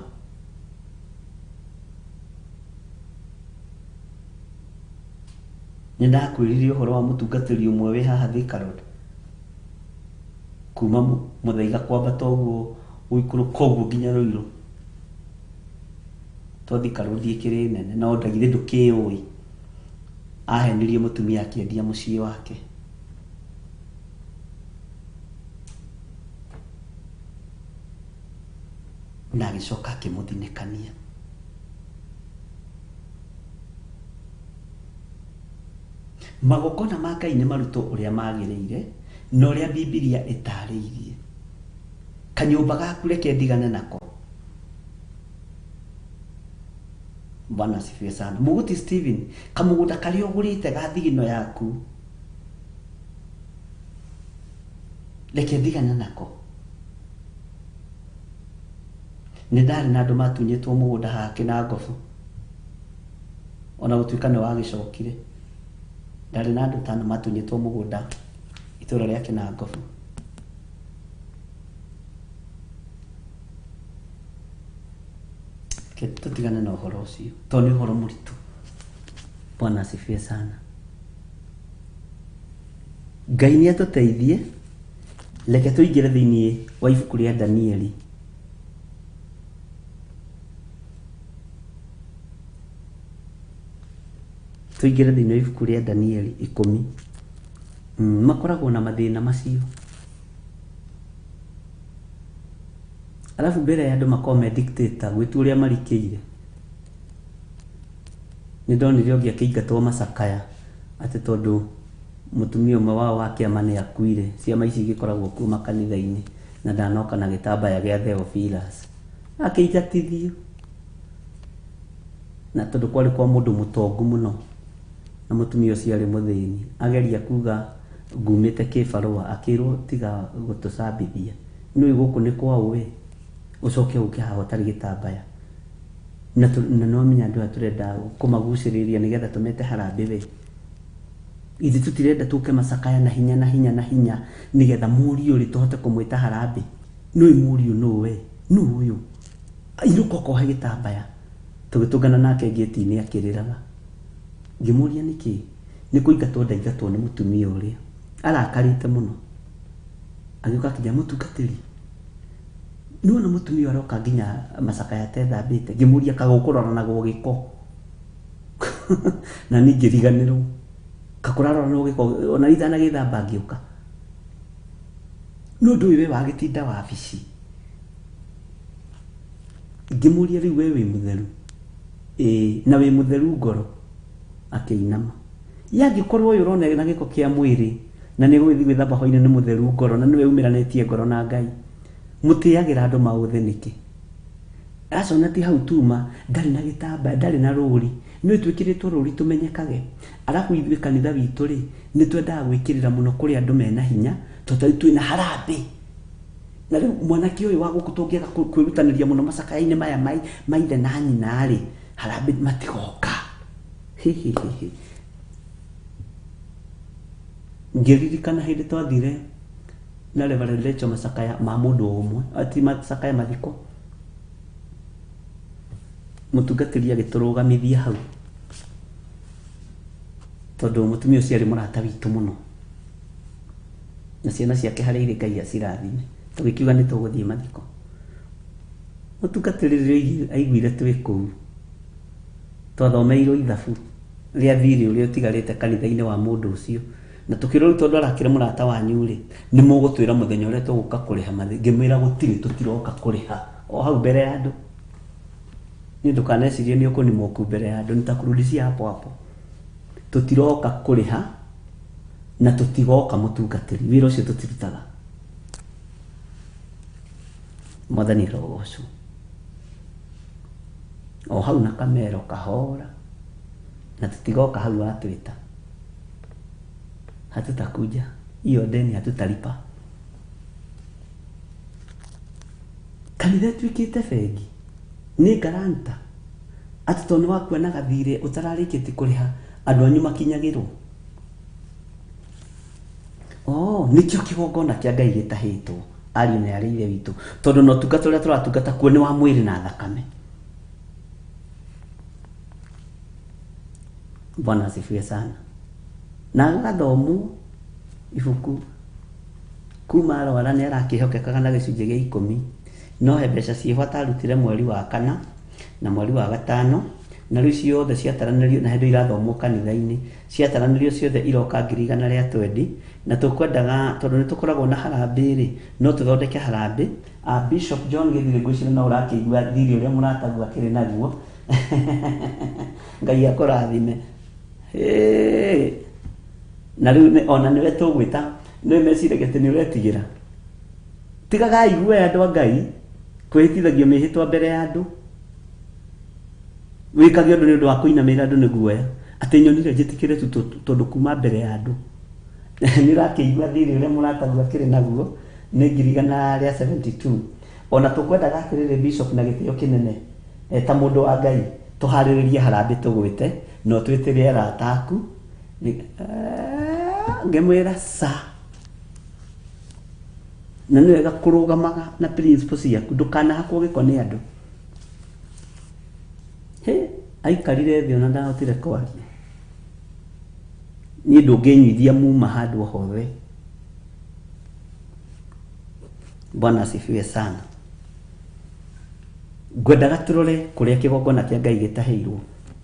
Nĩ ndakwĩrire ũhoro wa mũtungatĩri ũmwe wĩ haha Thika Road, kuma Mũthaiga kwambata ũguo gũikũrũka ũguo nginya Ruiru. To Thika Road ĩkĩrĩ nene, no ndagithĩ ndũkĩũĩ. Ahenirie mũtumia akĩendia mũciĩ wake. Na agĩcoka akĩmũthinĩkania. Magongona ma Ngai nĩ marutwo ũrĩa magĩrĩire na ũrĩa Bibilia ĩtarĩirie. Kanyũmba gaku reke ndigane nako. Bwana asifiwe sana. Mũgũti Stephen, kamũgũnda karĩa ũgũrĩte ga thigino yaku, reke ndigane nako. Nĩ ndarĩ na andũ matunyĩtwo mũgũnda haha Kĩnangobu, ona gũtuĩka nĩ wagĩcokire. Ndarĩ na andũ tano matunyĩtwo mũgũnda itũũra rĩa Kĩnangobu. Tũtigane na ũhoro ũcio, tondũ nĩ ũhoro mũritũ. Bwana asifiwe sana. Ngai nĩ atũteithie. Reke tũingĩre thĩinĩ wa ibuku rĩa Danieli. Tũingĩre thĩinĩ wa ibuku rĩa Danieli 10. Makoragwo na mathĩna macio. Alafu mbere ya andũ makoragwo me dictator gwĩtua ũrĩa marikĩire. Nĩ ndonire ũngĩ akĩingatwo macakaya atĩ tondũ mũtumia ũmwe wao wa kĩama nĩ akuire. Ciama ici igĩkoragwo kuo makanitha-inĩ na ndanoka na gĩtambaya gĩa Theophilus. Akĩingatithio. Na tondũ kwarĩ kwa mũndũ mũtongu mũno na mũtumia ũcio arĩ mũthĩni, ageria kuga ngumĩte kĩbarũa, akĩrwo tiga gũtũcambithia. Nĩũĩ gũkũ nĩ kwa ũĩ, ũcoke ũke haha ũtarĩ gĩtambaya. Na no menya andũ aya tũrenda kũmagucĩrĩria nĩgetha tũmete harambee we. Ithuĩ tũtirenda tũke macakaya na hinya na hinya na hinya nĩgetha mũriũ rĩ tũhote kũmwĩta harambee. Nĩũĩ mũriũ nũ we? Nũ ũyũ? Inũka ũkohe gĩtambaya. Tũgĩtũngana nake ngĩti-inĩ akĩrĩraga. Ngĩmũria nĩkĩ? Nĩ kũingatwo ndaingatwo nĩ mũtumia ũrĩa. Arakarĩte mũno. Agĩũka akĩnjĩra mũtungatĩri, nĩwona mũtumia aroka nginya macakaya atethambĩte. Ngĩmũria kagũkũroranagwo gĩko. Na niĩ ngĩriganĩrwo. Kakũraroranwo gĩko ona itanagĩthamba ngĩũka. Nĩ ũndũ ũyũ we wagĩtinda wabici. Ngĩmũria rĩu we wĩ mũtheru? Ĩĩ, na wĩ mũtheru ngoro? Akĩinama. Yangĩkorwo ũyũ ũrona na gĩko kĩa mwĩrĩ na nĩ gũgĩthiĩ gwĩthamba hwainĩ nĩ mũtheru ngoro na nĩwe umĩranĩtie ngoro na Ngai. Mũtĩagĩra andũ maũthĩ nĩkĩ? Acona ti hau tuma, ndarĩ na gĩtambaya, ndarĩ na rũri. Nĩ twĩkĩrĩtwo rũri tũmenyekage. Arabu ithuĩ kanitha witũ rĩ, nĩ twendaga gwĩkĩrĩra mũno kũrĩ andũ mena hinya, tondũ twĩna harambee. Na rĩu mwanake ũyũ wa gũkũ tũngĩaga kwĩrutanĩria mũno macakaya-inĩ maya maithe na nyina rĩ, harambee matigoka. Hi hi hi hi. Ngĩririkana hĩndĩ twathire na Reverend Rachel macakaya ma mũndũ ũmwe, ati macakaya mathiko. Mũtungatĩri agĩtũrũgamithia hau. Tondũ mũtumia ũcio arĩ mũrata witũ mũno. Na ciana ciake harĩa irĩ Ngai acirathime. Tũgĩkiuga nĩ tũgũthiĩ mathiko. Mũtungatĩri rĩrĩa aiguire twĩ kũu, twathomeirwo ithabu rĩa thirĩ ũrĩa ũtigarĩte kanitha-inĩ wa mũndũ ũcio. Na tũkĩrwo rĩu tondũ arakĩrĩ mũrata wanyu rĩ, nĩ mũgũtwĩra mũthenya ũrĩa tũgũka kũrĩha mathĩ. Ngĩmwĩra gũtirĩ tũtiroka kũrĩha. O hau mbere ya andũ. Niĩ ndũkanecirie nĩ ũkũnimwo mbere ya andũ, nitakurudishia hapo hapo. Tũtiroka kũrĩha na tũtigoka mũtungatĩri. Wĩra ũcio tũtirutaga. Mwathani arogocwo. O hau na kamero kahora. Na tũtigoka hau watwĩta. Hatutakuja. Hiyo deni hatutalipa. Kanitha ĩtuĩkĩte bengi. Nĩ garanta. Atĩ tondũ nĩ wakua na gathirĩ ũtararĩkĩtie kũrĩha andũ anyu makinyagĩrwo. Oh, nĩkĩo kĩgongona kĩa Ngai gĩtahĩtwo ariũ na arĩ ithe witũ. Tondũ na ũtungata ũrĩa tũratungata kuo nĩ wa mwĩrĩ na thakame. Bwana asifiwe sana. Na agathomwo ibuku kuma arwara nĩ arakĩhokekaga na gĩcunjĩ gĩa ikũmi. No he mbeca ciĩho atarutire mweri wa kana na mweri wa gatano, na rĩu ciothe ciataranĩrio na hĩndĩ irathomwo kanitha-inĩ, ciataranĩrio ciothe iroka ngiri igana rĩa twendi. Na tũkwendaga tondũ nĩ tũkoragwo na harambee rĩ, no tũthondeke harambee. Bishop John Gĩthiri ngwĩciria no ũrakĩigua thirĩ ũrĩa mũrataguo akĩrĩ naguo. Ngai akũrathime. Hĩ. Na rĩu ona nĩwe tũgwĩta, nĩwe meciragia atĩ nĩ ũretigĩra. Tigagai guoya andũ a Ngai, kwĩhĩtithagio mĩhĩtwa mbere ya andũ. Wĩkage ũndũ nĩ ũndũ wa kũinamĩrĩra andũ nĩ guoya. Atĩ nyonire njĩtĩkĩre tu tondũ kuma mbere ya andũ. Nĩ ũrakĩigua thirĩ ũrĩa mũrataguo akĩrĩ naguo nĩ ngiri igana rĩa 72. Ona tũkwendaga atĩrĩrĩ Bishop na gĩtĩo kĩnene, ta mũndũ wa Ngai, tũharĩrĩrie harambee tũgwĩte, na ũtwĩtĩre arata aku. Ngĩmwĩra sa. Na nĩ wega kũrũgamaga na principles ciaku, ndũkanahakwo gĩko nĩ andũ. He, aikarire thĩ ona ndahotire kwaria. Niĩ ndũngĩnyuithia muma handũ o hothe. Bwana asifiwe sana. Ngwendaga tũrore kũrĩa kĩgongona kĩa Ngai gĩtahĩirwo.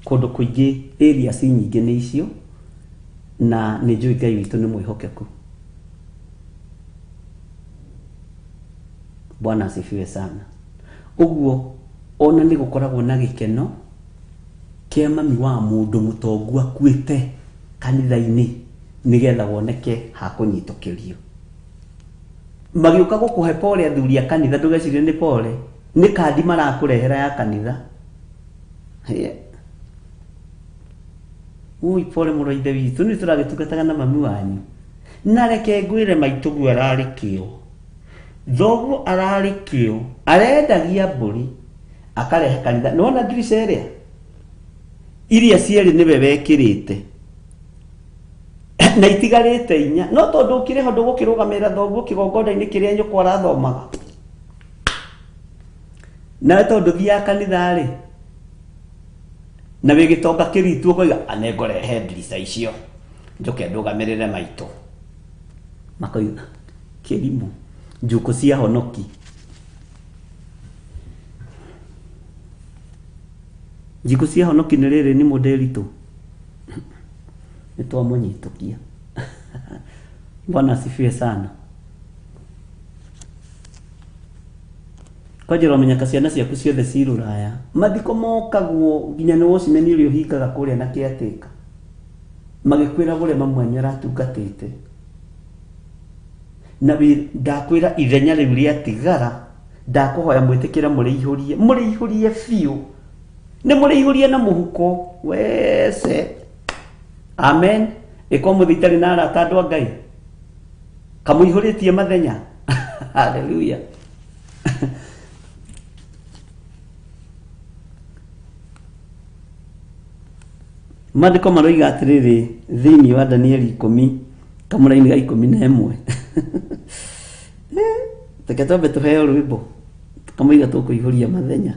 Kũndũ kũingĩ areas nyingĩ nĩ icio, na nĩ njũĩ Ngai witũ nĩ mwĩhokeku. Bwana asifiwe sana. Ũguo ona nĩ gũkoragwo na gĩkeno kĩa mami wa mũndũ mũtongu akuĩte kanitha-inĩ nĩgetha woneke ha kũnyitũkĩrio. Magĩũka gũkũhe pole athuri a kanitha, ndũgecirie nĩ pole, nĩ kandi marakũrehera ya kanitha. Ui, pole mũno ithe witũ, nĩ tũragĩtungataga na mami wanyu. Na reke ngwĩre maitũguo ararĩ kĩo. Thoguo ararĩ kĩo, arendagia mbũri akarehe kanitha. Nĩwona ndirica ĩrĩa? Iria cierĩ nĩwe wekĩrĩte. Na itigarĩte inya. No tondũ ũkĩrĩ ho ndũgũkĩrũgamĩrĩra thoguo kĩgongona-inĩ kĩrĩa nyũkwa arathomaga. Nawe tondũ thiaga kanitha rĩ, na wĩ gĩtonga kĩritu ũkoiga, nĩngũrehe ndirica icio, njũke ndũgamĩrĩre maitũ. Makoiga kĩrimũ njukũ cia honoki. Njikũ cia honoki nĩ rĩrĩ nĩ mũndĩritũ nĩ twamũnyitũkia. Bwana asifiwe sana. Kwanjĩra ũmenyeka ciana ciaku ciothe ci rũraya mathiko mokagwo nginya nĩ wocimeni ũrĩa ũhingaga kũrĩa na kĩatĩka magĩkwĩra gũrĩa mamu wanyu aratungatĩte na ndakwĩra ithenya rĩu rĩatigara ndakũhoya mwĩtĩkĩre mũrĩihũrie mũrĩihũrie biũ nĩ mũrĩihũrie na mũhuko wece. Amen. Ĩko mũthĩ itarĩ na arata andũ a Ngai kamũihũrĩtie mathenya. Hallelujah. Maandĩko maroiga atĩrĩrĩ thĩinĩ wa Danieli 10 kamũraini ga 11. Reke twambe tũheo rwĩmbo kamũiga tũkũihũria mathenya.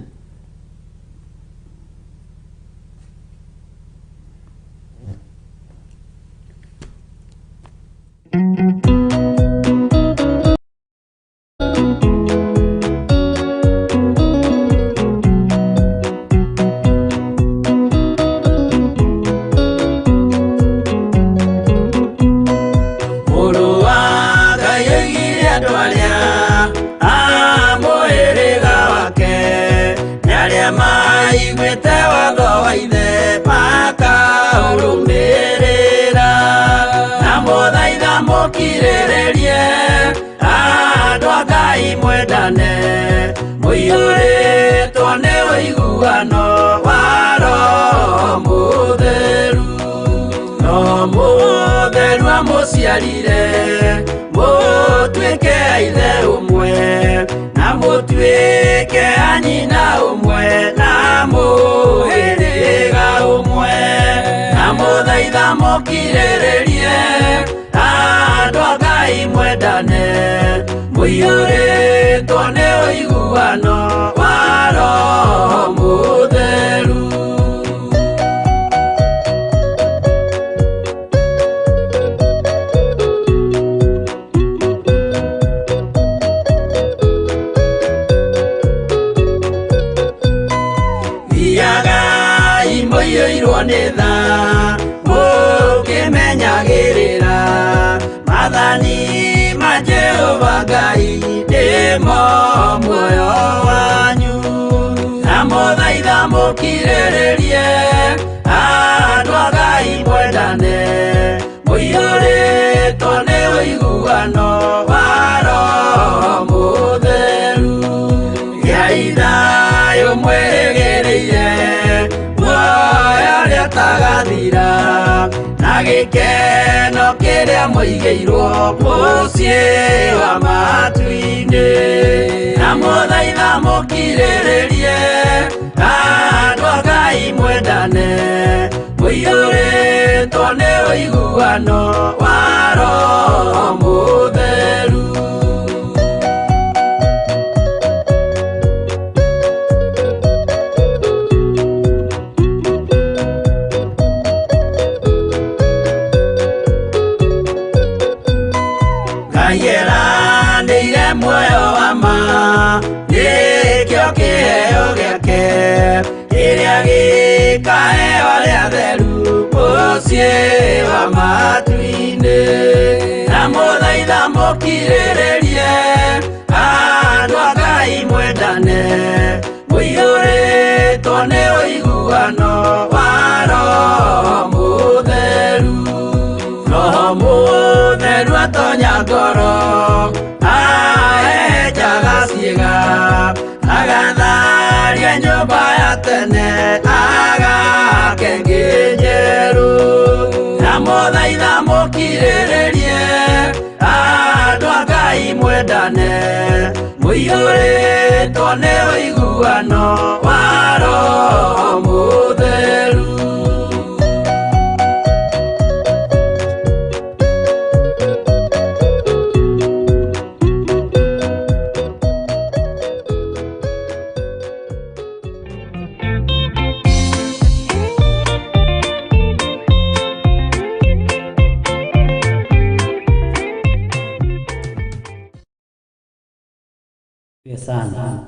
Sana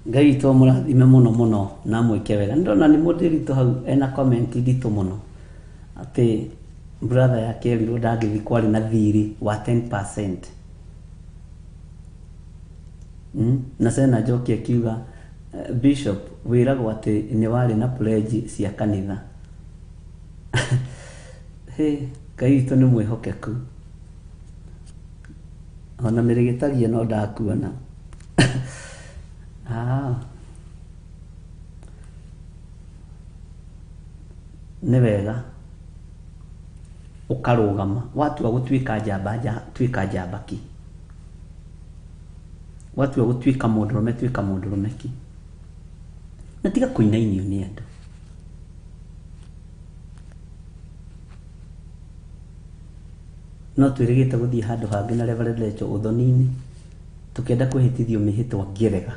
Ngai witũ amũrathime mũno mũno na amwĩke wega. Nĩ ndona nĩ mũndũ witũ hau ena comment nditũ mũno atĩ brother yake erirwo ndangĩthiĩ kwarĩ na thirĩ wa 10%. Na Sena Njoki akiuga Bishop wĩragwo atĩ nĩ warĩ na pledge cia kanitha. Hey, Ngai witũ nĩ mwĩhokeku. Ona mĩrĩgĩtagia no ndakuona. Ah. Nĩ wega ũkarũgama watua gũtuĩka njamba tuĩka njamba ki, watua gũtuĩka mũndũrũme tuĩka mũndũrũme ki, na tiga kũinainio nĩ andũ. No twĩrĩgĩte gũthiĩ handũ hangĩ na Reverend Rachel ũthoni-inĩ tũkĩenda kwĩhĩtithio mĩhĩtwa ngĩrega,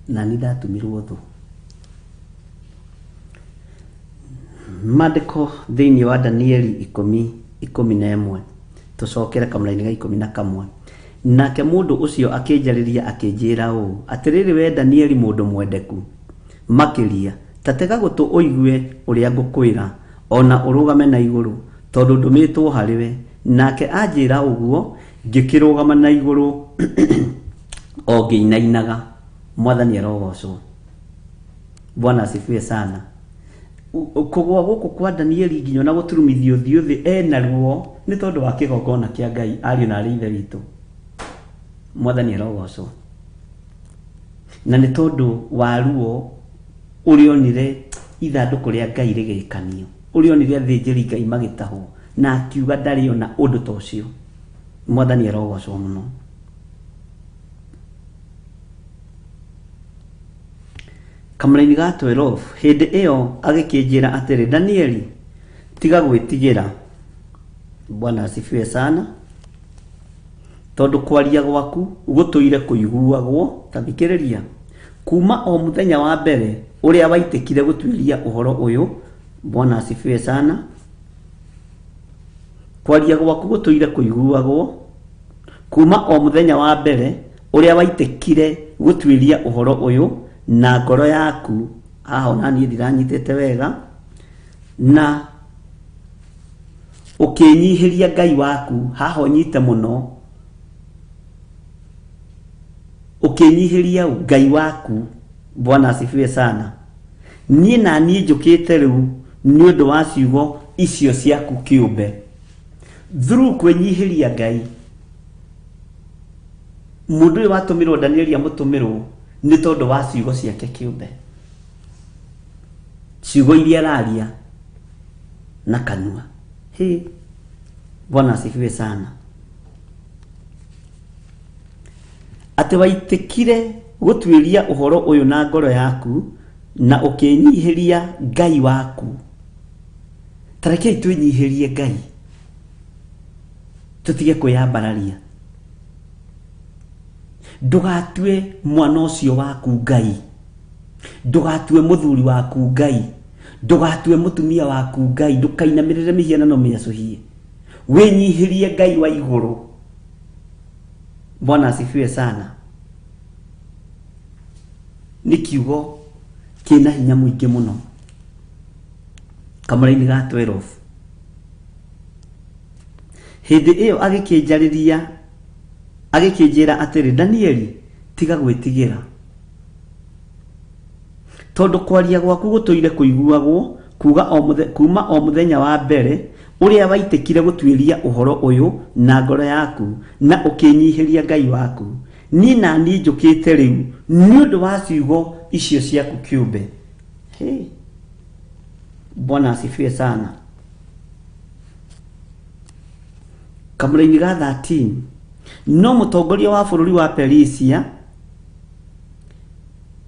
na niĩ ndatumirwo thũ. Maandĩko thĩinĩ wa Danieli 10:11 tũcokere kamũraini ga 11. Nake mũndũ ũcio akĩnjarĩria akĩnjĩra ũũ, atĩrĩrĩ we Danieli mũndũ mwendeku makĩria, ta tega gũtũ ũigue ũrĩa ngũkwĩra, ona ũrũgame na igũrũ, tondũ ndũmĩtwo harĩ we. Nake anjĩra ũguo, ngĩkĩrũgama na igũrũ o ngĩinainaga. Mwathani arogocwo. Bwana asifiwe sana. Kũgũa gũkũ kwa Danieli nginya ona gũturumithio ũthiũ thĩ ena ruo nĩ tondũ wa kĩgongona kĩa Ngai, ariũ na arĩ ithe witũ. Mwathani arogocwo. Na nĩ tondũ wa ruo ũrĩa onire ithandũkũ rĩa Ngai rĩgĩkanio, ũrĩa onire athĩnjĩri Ngai magĩtahwo, na akiuga ndarĩ ona ũndũ ta ũcio. Mwathani arogocwo mũno. Kamũraini ga 12 hĩndĩ ĩyo agĩkĩnjĩra atĩrĩ, Danieli, tiga gwĩtigĩra. Bwana asifiwe sana. Tondũ kwaria gwaku gũtũire kũiguagwo, ta thikĩrĩria, kuma o mũthenya wa mbere ũrĩa waitĩkire gũtuĩria ũhoro ũyũ. Bwana asifiwe sana. Kwaria gwaku gũtũire kũiguagwo kuma o mũthenya wa mbere ũrĩa waitĩkire gũtuĩria ũhoro ũyũ na ngoro yaku. Haha ona niĩ ndiranyitĩte wega. Na ũkĩnyihĩria Ngai waku, haha ũnyite mũno, ũkĩnyihĩria Ngai waku. Bwana asifiwe sana. Niĩ na niĩ njũkĩte rĩu nĩ ũndũ wa ciugo icio ciaku kĩũmbe. Through kwĩnyihĩria Ngai, mũndũ ũyũ watũmĩrwo Danieli amũtũmĩrwo nĩ tondũ wa ciugo ciake kĩũmbe, ciugo iria araria na kanua. He, Bwana asifiwe sana. Atĩ waitĩkire gũtuĩria ũhoro ũyũ na ngoro yaku na ũkĩnyihĩria Ngai waku. Ta rekei twĩnyihĩrie Ngai, tũtige kwĩyambararia. Ndũgatue mwana ũcio waku Ngai, ndũgatue mũthuri waku Ngai, ndũgatue mũtumia waku Ngai, ndũkainamĩrĩre mĩhianano mĩacũhie. Wĩnyihĩrie Ngai wa igũrũ. Bwana asifiwe sana. Nĩ kiugo kĩna hinya mũingĩ mũno. Kamũraini ga 12 hĩndĩ ĩyo agĩkĩnjarĩria agĩkĩnjĩra atĩrĩ, Danieli, tiga gwĩtigĩra, tondũ kwaria gwaku gũtũire kũiguagwo kuma o mũthenya wa mbere ũrĩa waitĩkire gũtuĩria ũhoro ũyũ na ngoro yaku na ũkĩnyihĩria Ngai waku. Niĩ na niĩ njũkĩte rĩu nĩ ũndũ wa ciugo icio ciaku kĩũmbe. Hey, Bwana asifiwe sana. Kamũraini ga 13 no mũtongoria wa bũrũri wa Perisia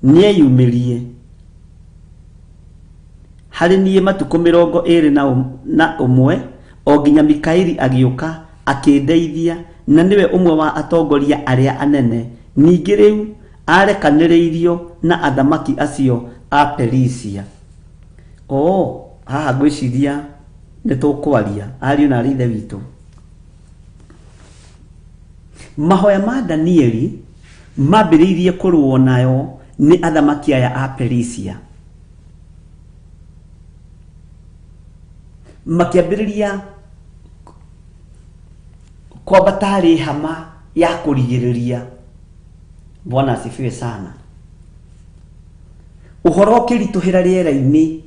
nĩeyumĩrie harĩ niĩ matukũ 21 o nginya Mikaeli agĩũka akĩndeithia, na nĩwe ũmwe wa atongoria arĩa anene. Ningĩ rĩu arekanĩrĩirio na athamaki acio a Perisia. O haha ngwĩciria nĩ tũkwaria ariũ na arĩ ithe witũ. Mahoya ma Danieli mambĩrĩirie kũrũo nayo nĩ athamaki aya a Perisia. Makĩambĩrĩria kwambata harĩ hama ya kũrigĩrĩria. Bwana asifiwe sana. Ũhoro ũkĩritũhĩra rĩera-inĩ,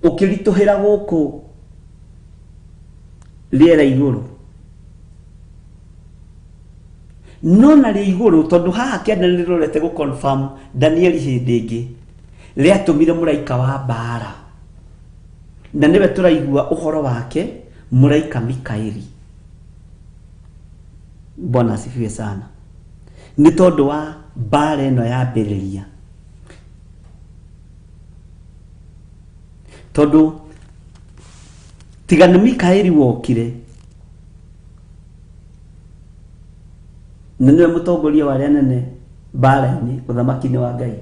ũkĩritũhĩra gũkũ rĩera igũrũ. No narĩo igũrũ, tondũ haha kĩanda nĩ rĩrorete gũ confirm Danieli hĩndĩ ĩngĩ, rĩatũmire mũraika wa mbara, na nĩwe tũraigua ũhoro wake, mũraika Mikaeli. Bwana asifiwe sana. Nĩ tondũ wa mbara ĩno yambĩrĩria, tondũ tiga nĩ Mikaeli wokire, na nĩwe mũtongoria wa arĩa anene mbara-inĩ ũthamaki-inĩ wa Ngai,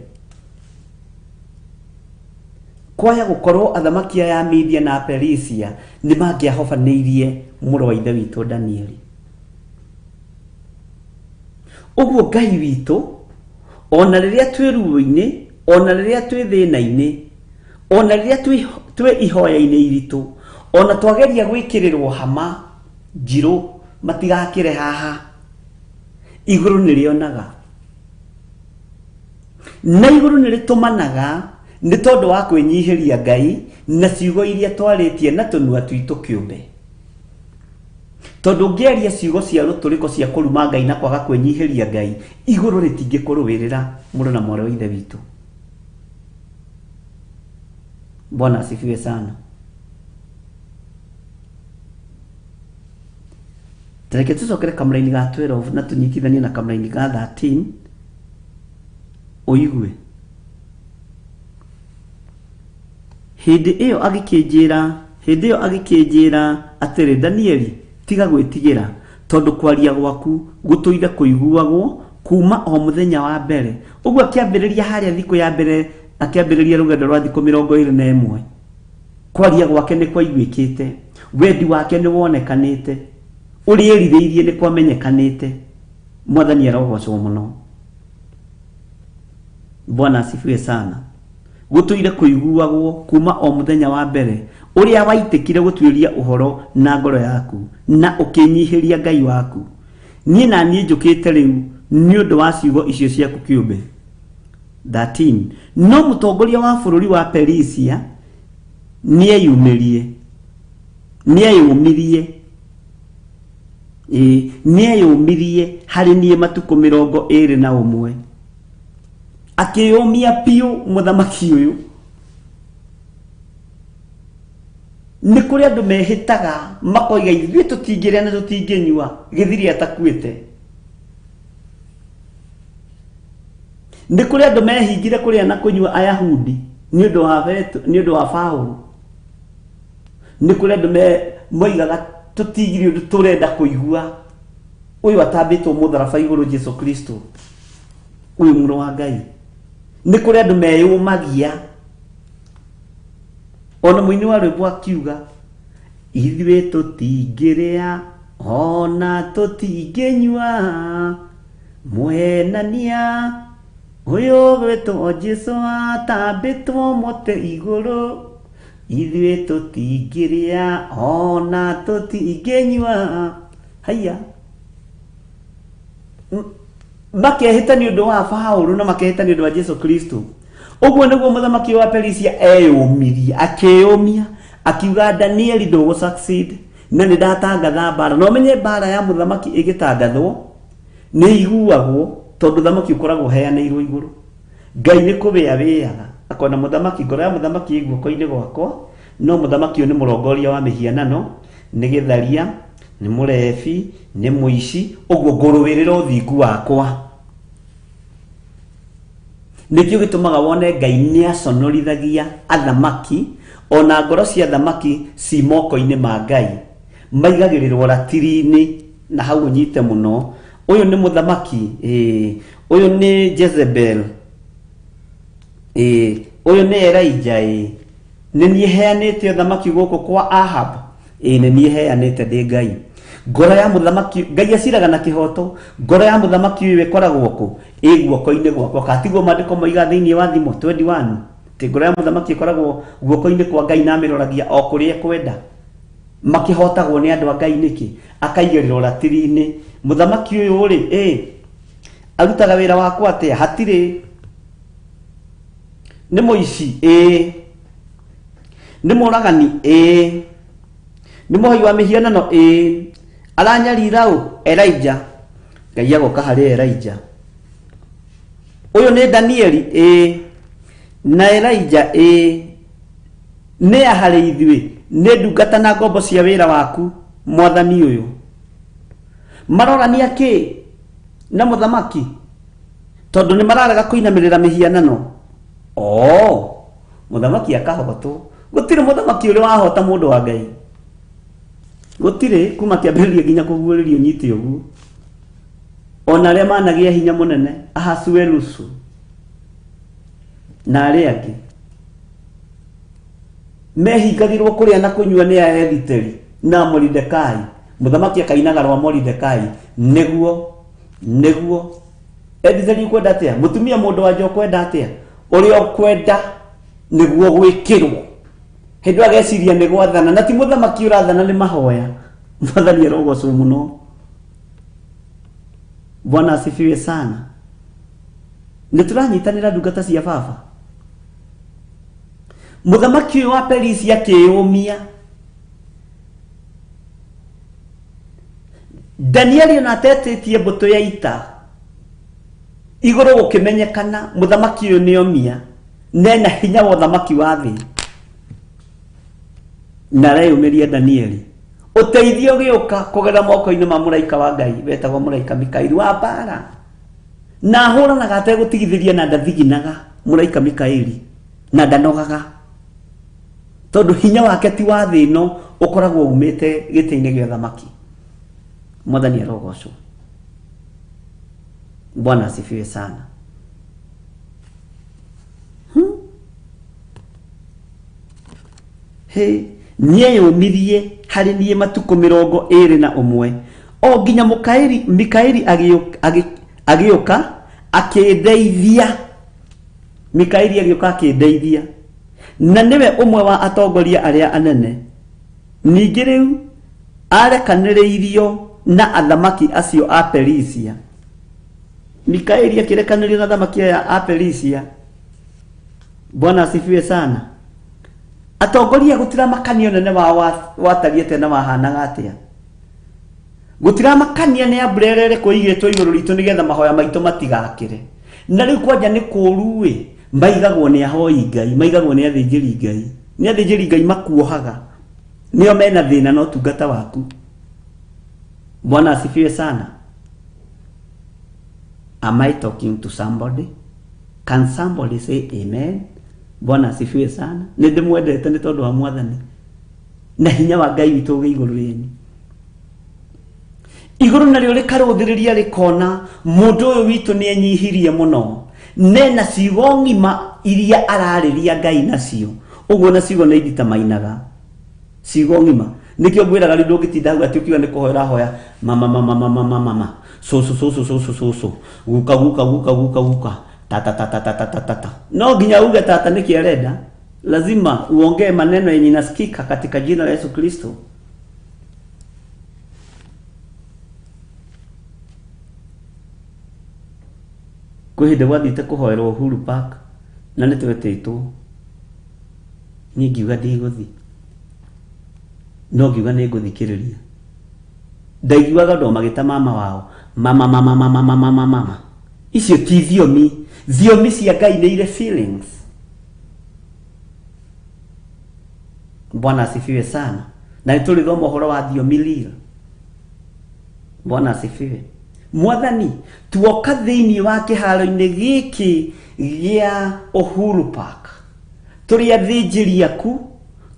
kwaya gũkorwo athamaki aya a Media na Perisia nĩ mangĩahobanĩirie mũrũ wa ithe witũ Danieli. Ũguo Ngai witũ, ona rĩrĩa twĩ ruo-inĩ, ona rĩrĩa twĩ thĩna-inĩ, ona rĩrĩa twĩ ihoya-inĩ iritũ, ona twageria gwĩkĩrĩrwo hama njirũ matigakĩre haha, igũrũ nĩ rĩonaga, na igũrũ nĩ rĩtũmanaga nĩ tondũ wa kwĩnyihĩria Ngai na ciugo iria twarĩtie na tũnua twitũ kĩũmbe. Tondũ ũngĩaria ciugo cia rũtũrĩko cia kũruma Ngai na kwaga kwĩnyihĩria Ngai, igũrũ rĩtingĩkũrũĩrĩra mũrũ na mwarĩ wa ithe witũ. Bwana asifiwe sana. Tareke tũcokere kamũraini ga 12 na tũnyitithanie na kamũraini ga 13 ũigue. Hĩndĩ ĩyo agĩkĩnjĩra, hĩndĩ ĩyo agĩkĩnjĩra atĩrĩ, Danieli, tiga gwĩtigĩra, tondũ kwaria gwaku gũtũire kũiguagwo kuma o mũthenya wa mbere. Ũguo akĩambĩrĩria harĩa thikũ ya mbere, akĩambĩrĩria rũgendo rwa thikũ 21. Kwaria gwake nĩ kwaiguĩkĩte, wendi wake nĩ wonekanĩte, ũrĩa erirĩirie nĩ kwamenyekanĩte. Mwathani arogocwo mũno. Bwana asifiwe sana. Gũtũire kũiguagwo kuma o mũthenya wa mbere ũrĩa waitĩkire gũtuĩria ũhoro na ngoro yaku na ũkĩnyihĩria Ngai waku. Niĩ na niĩ njũkĩte rĩu nĩ ũndũ wa ciugo icio ciaku kĩũmbe. 13 No mũtongoria wa bũrũri wa Perisia nĩeyumĩrie, nĩeyũmirie, ĩĩ nĩeyũmirie harĩ niĩ matukũ 21. Akĩyũmia biũ mũthamaki ũyũ. Nĩ kũrĩ andũ mehĩtaga makoiga ithuĩ tũtingĩrĩa na tũtingĩnyua gĩthiri atakuĩte. Nĩ kũrĩ andũ mehingire kũrĩa na kũnyua Ayahudi nĩ ũndũ wa Petro, nĩ ũndũ wa Paũlũ. Nĩ kũrĩ andũ moigaga tũtigire ũndũ tũrenda kũigua ũyũ atambĩtwo mũtharaba igũrũ, Jesu Kristo ũyũ mũrũ wa Ngai. Nĩ kũrĩ andũ meyũmagia, ona mũini wa rwĩmbo akiuga ithuĩ tũtingĩrĩa ona tũtingĩnyua, mũhenania ũyũ gwĩtwo Jesu atambĩtwo mũtĩ igũrũ, ithuĩ tũtingĩrĩa ona tũtingĩnyua. Haiya, makehĩta nĩ ũndũ wa Paũlũ na makehĩta nĩ ũndũ wa Jesu Kristo. Ũguo nĩguo mũthamaki wa Perisia eyũmirie, akĩyũmia, akiuga Danieli ndũgũ succeed, na nĩ ndatangatha mbara. Na ũmenye mbara ya mũthamaki ĩgĩtangathwo nĩ iguagwo, tondũ ũthamaki ũkoragwo ũheanĩirwo igũrũ. Ngai nĩ kũwĩa wĩaga, akona mũthamaki, ngoro ya mũthamaki ĩ guoko-inĩ gwakwa, no mũthamaki ũyũ nĩ mũrongoria wa mĩhianano, nĩ gĩtharia, nĩ mũrebi, nĩ mũici, ũguo ngũrũĩrĩra ũthingu wakwa. Nĩkĩo gĩtũmaga wone Ngai nĩ aconorithagia athamaki, ona ngoro cia athamaki ci moko-inĩ ma Ngai, maigagĩrĩrwo ratiri-inĩ, na hau ũnyite mũno. Ũyũ nĩ mũthamaki, ĩĩ, ũyũ nĩ Jezebel, ĩĩ, ũyũ nĩ Elijah, ĩĩ, nĩ niĩ heanĩte ũthamaki gũkũ kwa Ahab, ĩĩ, nĩ niĩ heanĩte ndĩ Ngai. Ngoro ya mũthamaki, Ngai aciraga na kĩhoto. Ngoro ya mũthamaki ũyũ ĩkoragwo kũ? Ĩ guoko-inĩ gwakwa. Katiguo maandĩko moiga thĩinĩ wa Thimo 21, atĩ ngoro ya mũthamaki ĩkoragwo guoko-inĩ kwa Ngai na amĩroragia o kũrĩa ekwenda. Makĩhotagwo nĩ andũ a Ngai nĩkĩ? Akaigĩrĩrwo ratiri-inĩ. Mũthamaki ũyũ rĩ, ĩ arutaga wĩra wakwa atĩa? Hatirĩ. Nĩ mũici? Ĩĩ. Nĩ mũragani? Ĩĩ. Nĩ mũhoi wa mĩhianano? Ĩĩ. Aranyarira ũ? Elijah. Ngai agoka harĩ Elijah. Ũyũ nĩ Danieli? Ĩĩ. Na Elijah? Ĩĩ. Nĩ a harĩ ithuĩ? Nĩ ndungata na ngombo cia wĩra waku, mwathani ũyũ. Marorania kĩ na mũthamaki? Tondũ nĩ mararega kũinamĩrĩra mĩhianano. Oo, mũthamaki akahotwo. Gũtirĩ mũthamaki ũrĩ wahota mũndũ wa Ngai. Gũtirĩ kuma kĩambĩrĩria nginya kũguũrĩrio nyite ũguo. Ona arĩa managĩa hinya mũnene, Ahasuerusu na arĩa angĩ, mehingagĩrwo kũrĩa na kũnyua nĩ Aethiteri na Moridekai. Mũthamaki akainaga rwa Moridekai nĩguo nĩguo Ethiteri ũkwenda atĩa? Mũtumia mũndũ wanja ũkwenda atĩa? Ũrĩa ũkwenda nĩguo gwĩkĩrwo. Hĩndĩ ĩyo ageciria nĩ gwathana, na ti mũthamaki ũrathana, nĩ mahoya. Mwathani arogocwo mũno. Bwana asifiwe sana. Nĩ tũranyitanĩra ndungata cia baba. Mũthamaki ũyũ wa Perisia akĩyũmia. Danieli ona atetĩtie mbũtũ ya ita, igũrũ gũkĩmenyekana mũthamaki ũyũ nĩ omia, nena hinya wa ũthamaki wa thĩ, na areyũmĩria Danieli. Ũteithio ũgĩũka kũgerera moko-inĩ ma mũraika wa Ngai wetagwo mũraika Mikaeli wa mbara, na ahũranaga ategũtigithĩria na ndathiginaga, mũraika Mikaeli, na ndanogaga, tondũ hinya wake ti wa thĩ ĩno, ũkoragwo umĩte gĩtĩ-inĩ gĩa ũthamaki. Mwathani arogocwo. Bwana asifiwe sana. Hĩ, nĩeyũmirie harĩ niĩ matukũ 21, o nginya Mikaeli agĩũka akĩndeithia. Mikaeli agĩũka akĩndeithia, na nĩwe ũmwe wa atongoria arĩa anene. Ningĩ rĩu arekanĩrĩirio na athamaki acio a Perisia. Mikaeli akĩrekanĩrio na athamaki aya a Perisia. Bwana asifiwe sana. Atongoria gũtiramakania ũnene wao watariĩ atĩa na wahanaga atĩa. Gũtiramakania nĩ umbrella ĩrĩkũ ĩigĩtwo igũrũ ritũ nĩgetha mahoya maitũ matigakĩre. Na rĩu kwanja nĩ kũũru-ĩ, maigagwo nĩ ahoi Ngai, maigagwo nĩ athĩnjĩri Ngai. Nĩ athĩnjĩri Ngai makuohaga, nĩo mena thĩna na ũtungata waku. Bwana asifiwe sana. Am I talking to somebody? Can somebody say amen? Bwana asifiwe sana. Nĩ ndĩmwendete nĩ tondũ wa Mwathani na hinya wa Ngai witũ ũgĩ igũrũ rĩanyu. Igũrũ narĩo rĩkarũthĩrĩria rĩkona mũndũ ũyũ witũ nĩ enyihirie mũno, nena ciugo ng'ima iria ararĩria Ngai nacio. Ũguo na ciugo nĩ inditamainaga. Ciugo ng'ima. Nĩkĩo ngwĩraga rĩu ndũngĩtinda hau atĩ ũkiuga nĩ kũhoya ũrahoya mama mama mama mama mama cũcũ cũcũ cũcũ cũcũ guka guka guka guka guka tata tata tata tata tata. No nginya uge tata nĩkĩ arenda. Lazima uongee maneno yenye inasikika katika jina la Yesu Kristo. Kwĩ hĩndĩ gwathiĩte kũhoerwo Uhuru Park na nĩ twetĩtwo, niĩ ngiuga ndigũthiĩ, no ngiuga nĩ ngũthikĩrĩria. Ndaiguaga andũ magĩta mama wao mama mama mama mama mama mama. Icio ti thiomi, thiomi cia Ngai nĩ irĩ feelings. Bwana asifiwe sana. Na nĩ tũrĩthoma ũhoro wa thiomi real. Bwana asifiwe. Mwathani, tuoka thĩinĩ wa kĩharo-inĩ gĩkĩ gĩa Uhuru Park, tũrĩ athĩnjĩri aku,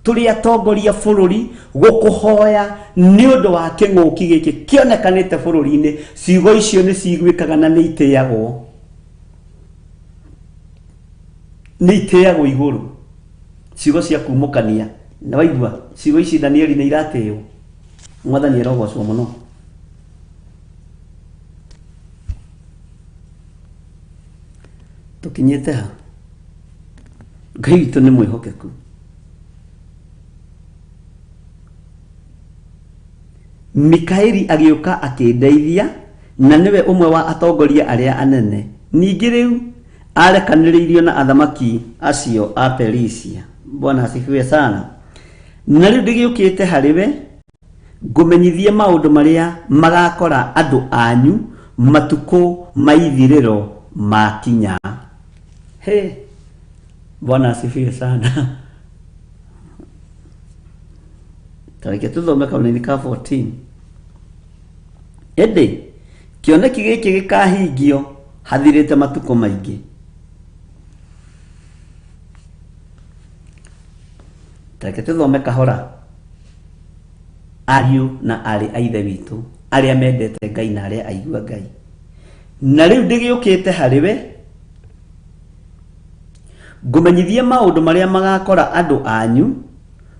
tũrĩ atongoria bũrũri, gũkũhoya nĩ ũndũ wa kĩng'ũki gĩkĩ kĩonekanĩte bũrũri-inĩ. Ciugo icio nĩ ciguĩkaga na nĩ itĩagwo, nĩ itĩagwo igũrũ. Ciugo cia kumũkania, na waigua ciugo ici Danieli nĩ iratĩo. Mwathani arogocwo mũno. Tũkinyĩte ha? Ngai witũ nĩ mwĩhokeku. Mikaeli agĩũka akĩndeithia, na nĩwe ũmwe wa atongoria arĩa anene. Ningĩ rĩu arekanĩrĩirio na athamaki acio a Perisia. Bwana asifiwe sana. Na rĩu ndĩgĩũkĩte harĩ we ngũmenyithie maũndũ marĩa magakora andũ anyu matukũ ma ithirĩro makinya. He, Bwana asifiwe sana. Tareke tũthome kamũraini ka 14. Ĩndĩ kĩoneki gĩkĩ gĩkahingio hathirĩte matukũ maingĩ. Tareke tũthome kahora. Ariũ na aarĩ a Ithe witũ arĩa mendete Ngai na arĩa aigua Ngai. Na rĩu ndĩgĩũkĩte harĩ we ngũmenyithie maũndũ marĩa magakora andũ anyu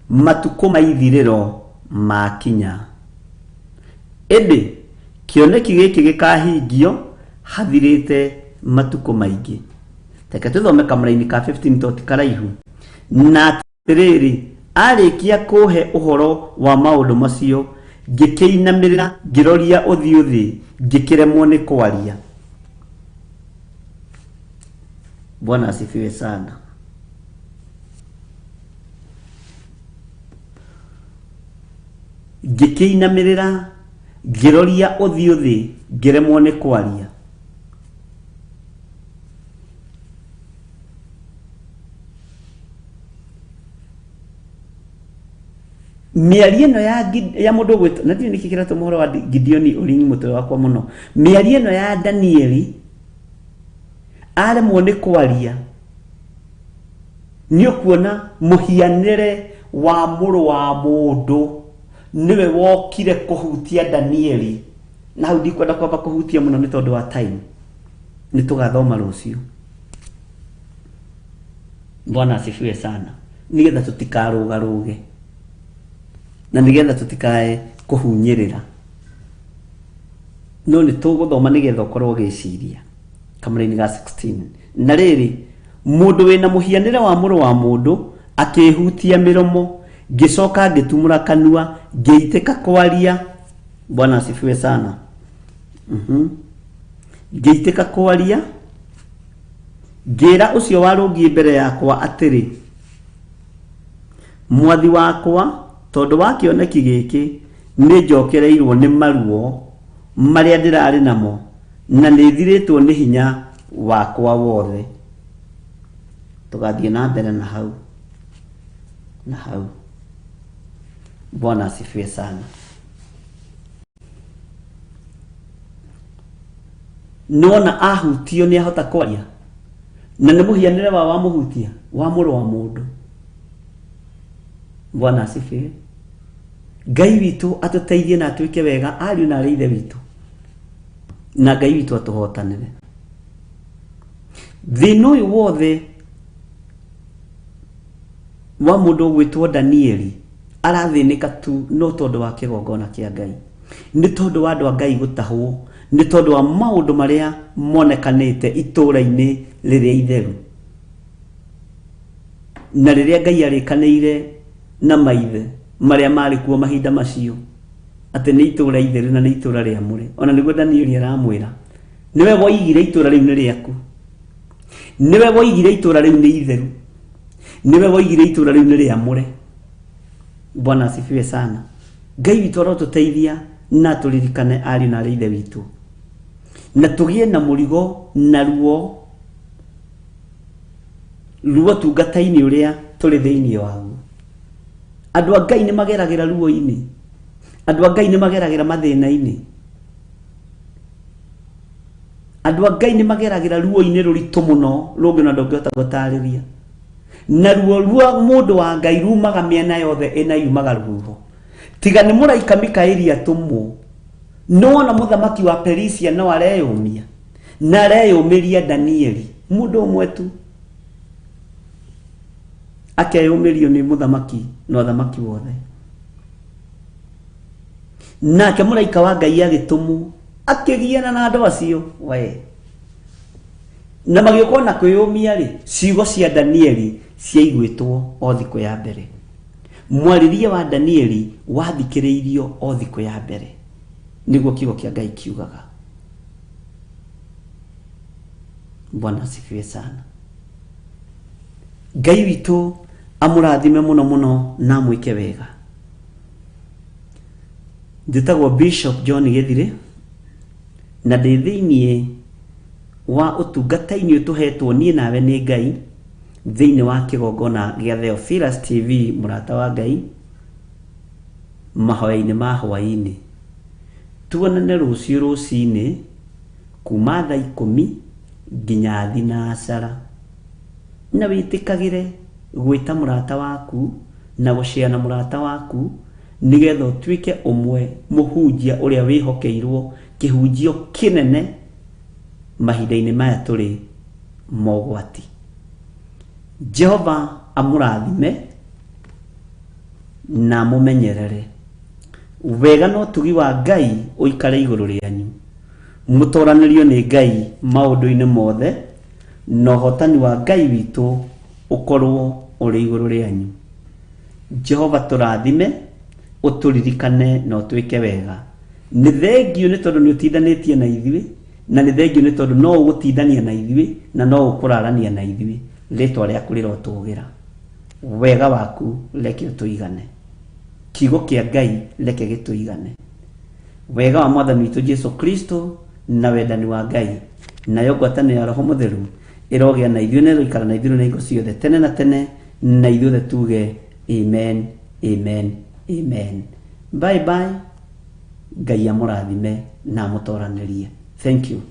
matukũ ma ithirĩro makinya. Ĩndĩ kĩoneki gĩkĩ gĩkahingio hathirĩte matukũ maingĩ. Reke tũthome kamũraini ka 15 tondũ ti karaihu. Na atĩrĩrĩ, arĩkia kũhe ũhoro wa maũndũ macio, ngĩkĩinamĩrĩra ngĩroria ũthiũ thĩ, ngĩkĩremwo nĩ kwaria. Bwana asifiwe sana. Ngĩkĩinamĩrĩra ngĩroria ũthiũ thĩ, ngĩremwo nĩ kwaria. Mĩario ĩno ya, ya mũndũ ũgwĩtwo na ndiũĩ nĩkĩ kĩratũma ũhoro wa Gideoni ũringi mũtwe wakwa mũno. Mĩario ĩno ya Danieli aremwo nĩ kwaria nĩ ũkuona mũhianĩre wa mũrũ wa mũndũ nĩwe wokire kũhutia Danieli. Na hau ndikwenda kwamba kũhutia mũno nĩ tondũ wa time, nĩ tũgathoma rũciũ. Bwana asifiwe sana. Nĩgetha tũtikarũgarũge na nĩgetha tũtikae kũhunyĩrĩra, no nĩ tũgũthoma nĩgetha ũkorwo ũgĩciria. Kamũraini ga 16. Na rĩrĩ, mũndũ wĩna mũhianĩre wa mũrũ wa mũndũ akĩhutia mĩromo, ngĩcoka ngĩtumũra kanua, ngĩitĩka kwaria. Bwana asifiwe sana. Ngĩitĩka kwaria, ngĩra ũcio warũngiĩ mbere yakwa atĩrĩ, mwathi wakwa, tondũ wa kĩoneki gĩkĩ nĩ njokereirwo nĩ maruo marĩa ndĩrarĩ namo, na nĩ thirĩtwo nĩ hinya wakwa wothe. Tũgathiĩ na mbere na hau na hau. Bwana asifiwe sana. Nĩwona ahutio nĩ ahota kwaria, na nĩ mũhianĩre wa wamũhutia wa mũrũ wa mũndũ. Bwana asifiwe. Ngai witũ atũteithie na atwĩke wega ariũ na arĩ ithe witũ, na Ngai witũ atũhotanĩre. Thĩna ũyũ wothe wa mũndũ ũgwĩtwo Danieli arathĩnĩka tu no tondũ wa kĩgongona kĩa Ngai, nĩ tondũ wa andũ a Ngai gũtahwo, nĩ tondũ wa maũndũ marĩa monekanĩte itũũra-inĩ rĩrĩa itheru. Na rĩrĩa Ngai arĩkanĩire na maithe marĩa marĩ kuo mahinda macio atĩ nĩ itũũra itheru na nĩ itũũra rĩamũre, ona nĩguo Danieli aramwĩra, nĩwe woigire itũũra rĩu nĩ rĩaku, nĩwe woigire itũũra rĩu nĩ itheru, nĩwe woigire itũũra rĩu nĩ rĩamũre. Bwana asifiwe sana. Ngai witũ arotũteithia na tũririkane ariũ na arĩ ithe witũ, na tũgĩe na mũrigo na ruo ruo tungata-inĩ ũrĩa tũrĩ thĩinĩ waguo. Andũ a Ngai nĩ mageragĩra ruo-inĩ, andũ a Ngai nĩ mageragĩra mathĩna-inĩ, andũ a Ngai nĩ mageragĩra ruo-inĩ rũritũ mũno rũngĩ na ndũngĩhota gũtarĩria. Na ruo rwa mũndũ wa Ngai rumaga mĩena yothe ĩna yumaga rũhuho. Tiga nĩ mũraika Mikaeli atũmwo, nĩwona mũthamaki wa Perisia no areyũmia na areyũmĩria Danieli, mũndũ ũmwe tu akeyũmĩrio nĩ mũthamaki na ũthamaki wothe. Nake mũraika wa Ngai agĩtũmwo akĩgiana na andũ acio we na magĩũka na kwĩyũmia rĩ, ciugo cia Danieli ciaiguĩtwo o thikũ ya mbere. Mwarĩrie wa Danieli wathikĩrĩirio o thikũ ya mbere, nĩguo kiugo kĩa Ngai kiugaga. Bwana asifiwe sana. Ngai witũ amũrathime mũno mũno na amwĩke wega. Njĩtagwo Bishop John Gĩthirĩ na ndĩ thĩiniĩ wa ũtungata-inĩ ũyũ tũhetwo niĩ nawe nĩ Ngai thĩiniĩ wa kĩgongona gĩa Theophilus TV mũrata wa Ngai, mahoya-inĩ ma hwaĩ-inĩ. Tuonane rũciũ rũcinĩ kuma thaa 10 nginya thinacara. Na wĩtĩkagĩre gwĩta mũrata waku na gũciana mũrata waku nĩgetha ũtuĩke ũmwe mũhunjia ũrĩa wĩhokeirwo kĩhunjio kĩnene mahinda-inĩ maya tũrĩ mogwati. Jehova amũrathime na amũmenyerere. Wega na ũtugi wa Ngai ũikare igũrũ rĩanyu. Mũtoranĩrio nĩ Ngai maũndũ-inĩ mothe, na ũhotani wa Ngai witũ ũkorwo ũrĩ igũrũ rĩanyu. Jehova tũrathime, ũtũririkane na ũtwĩke wega. Nĩ thengio nĩ tondũ nĩ ũtindanĩtie na ithuĩ, na nĩ thengio nĩ tondũ no ũgũtindania na ithuĩ na no ũkũrarania na ithuĩ. Rĩtwa rĩaku rĩrotũgĩra. Wega waku reke ũtũigane. Kiugo kĩa Ngai reke gĩtũigane. Wega wa Mwathani witũ Jesu Kristo na wendani wa Ngai nayo ngwatanĩro ya Roho Mũtheru ĩrogĩa na ithuĩ na ĩroikara na ithuĩ na hingo ciothe tene na tene, na ithuothe tuge amen, amen, amen. Bye bye. Ngai amũrathime na amũtoranĩrie. Thank you.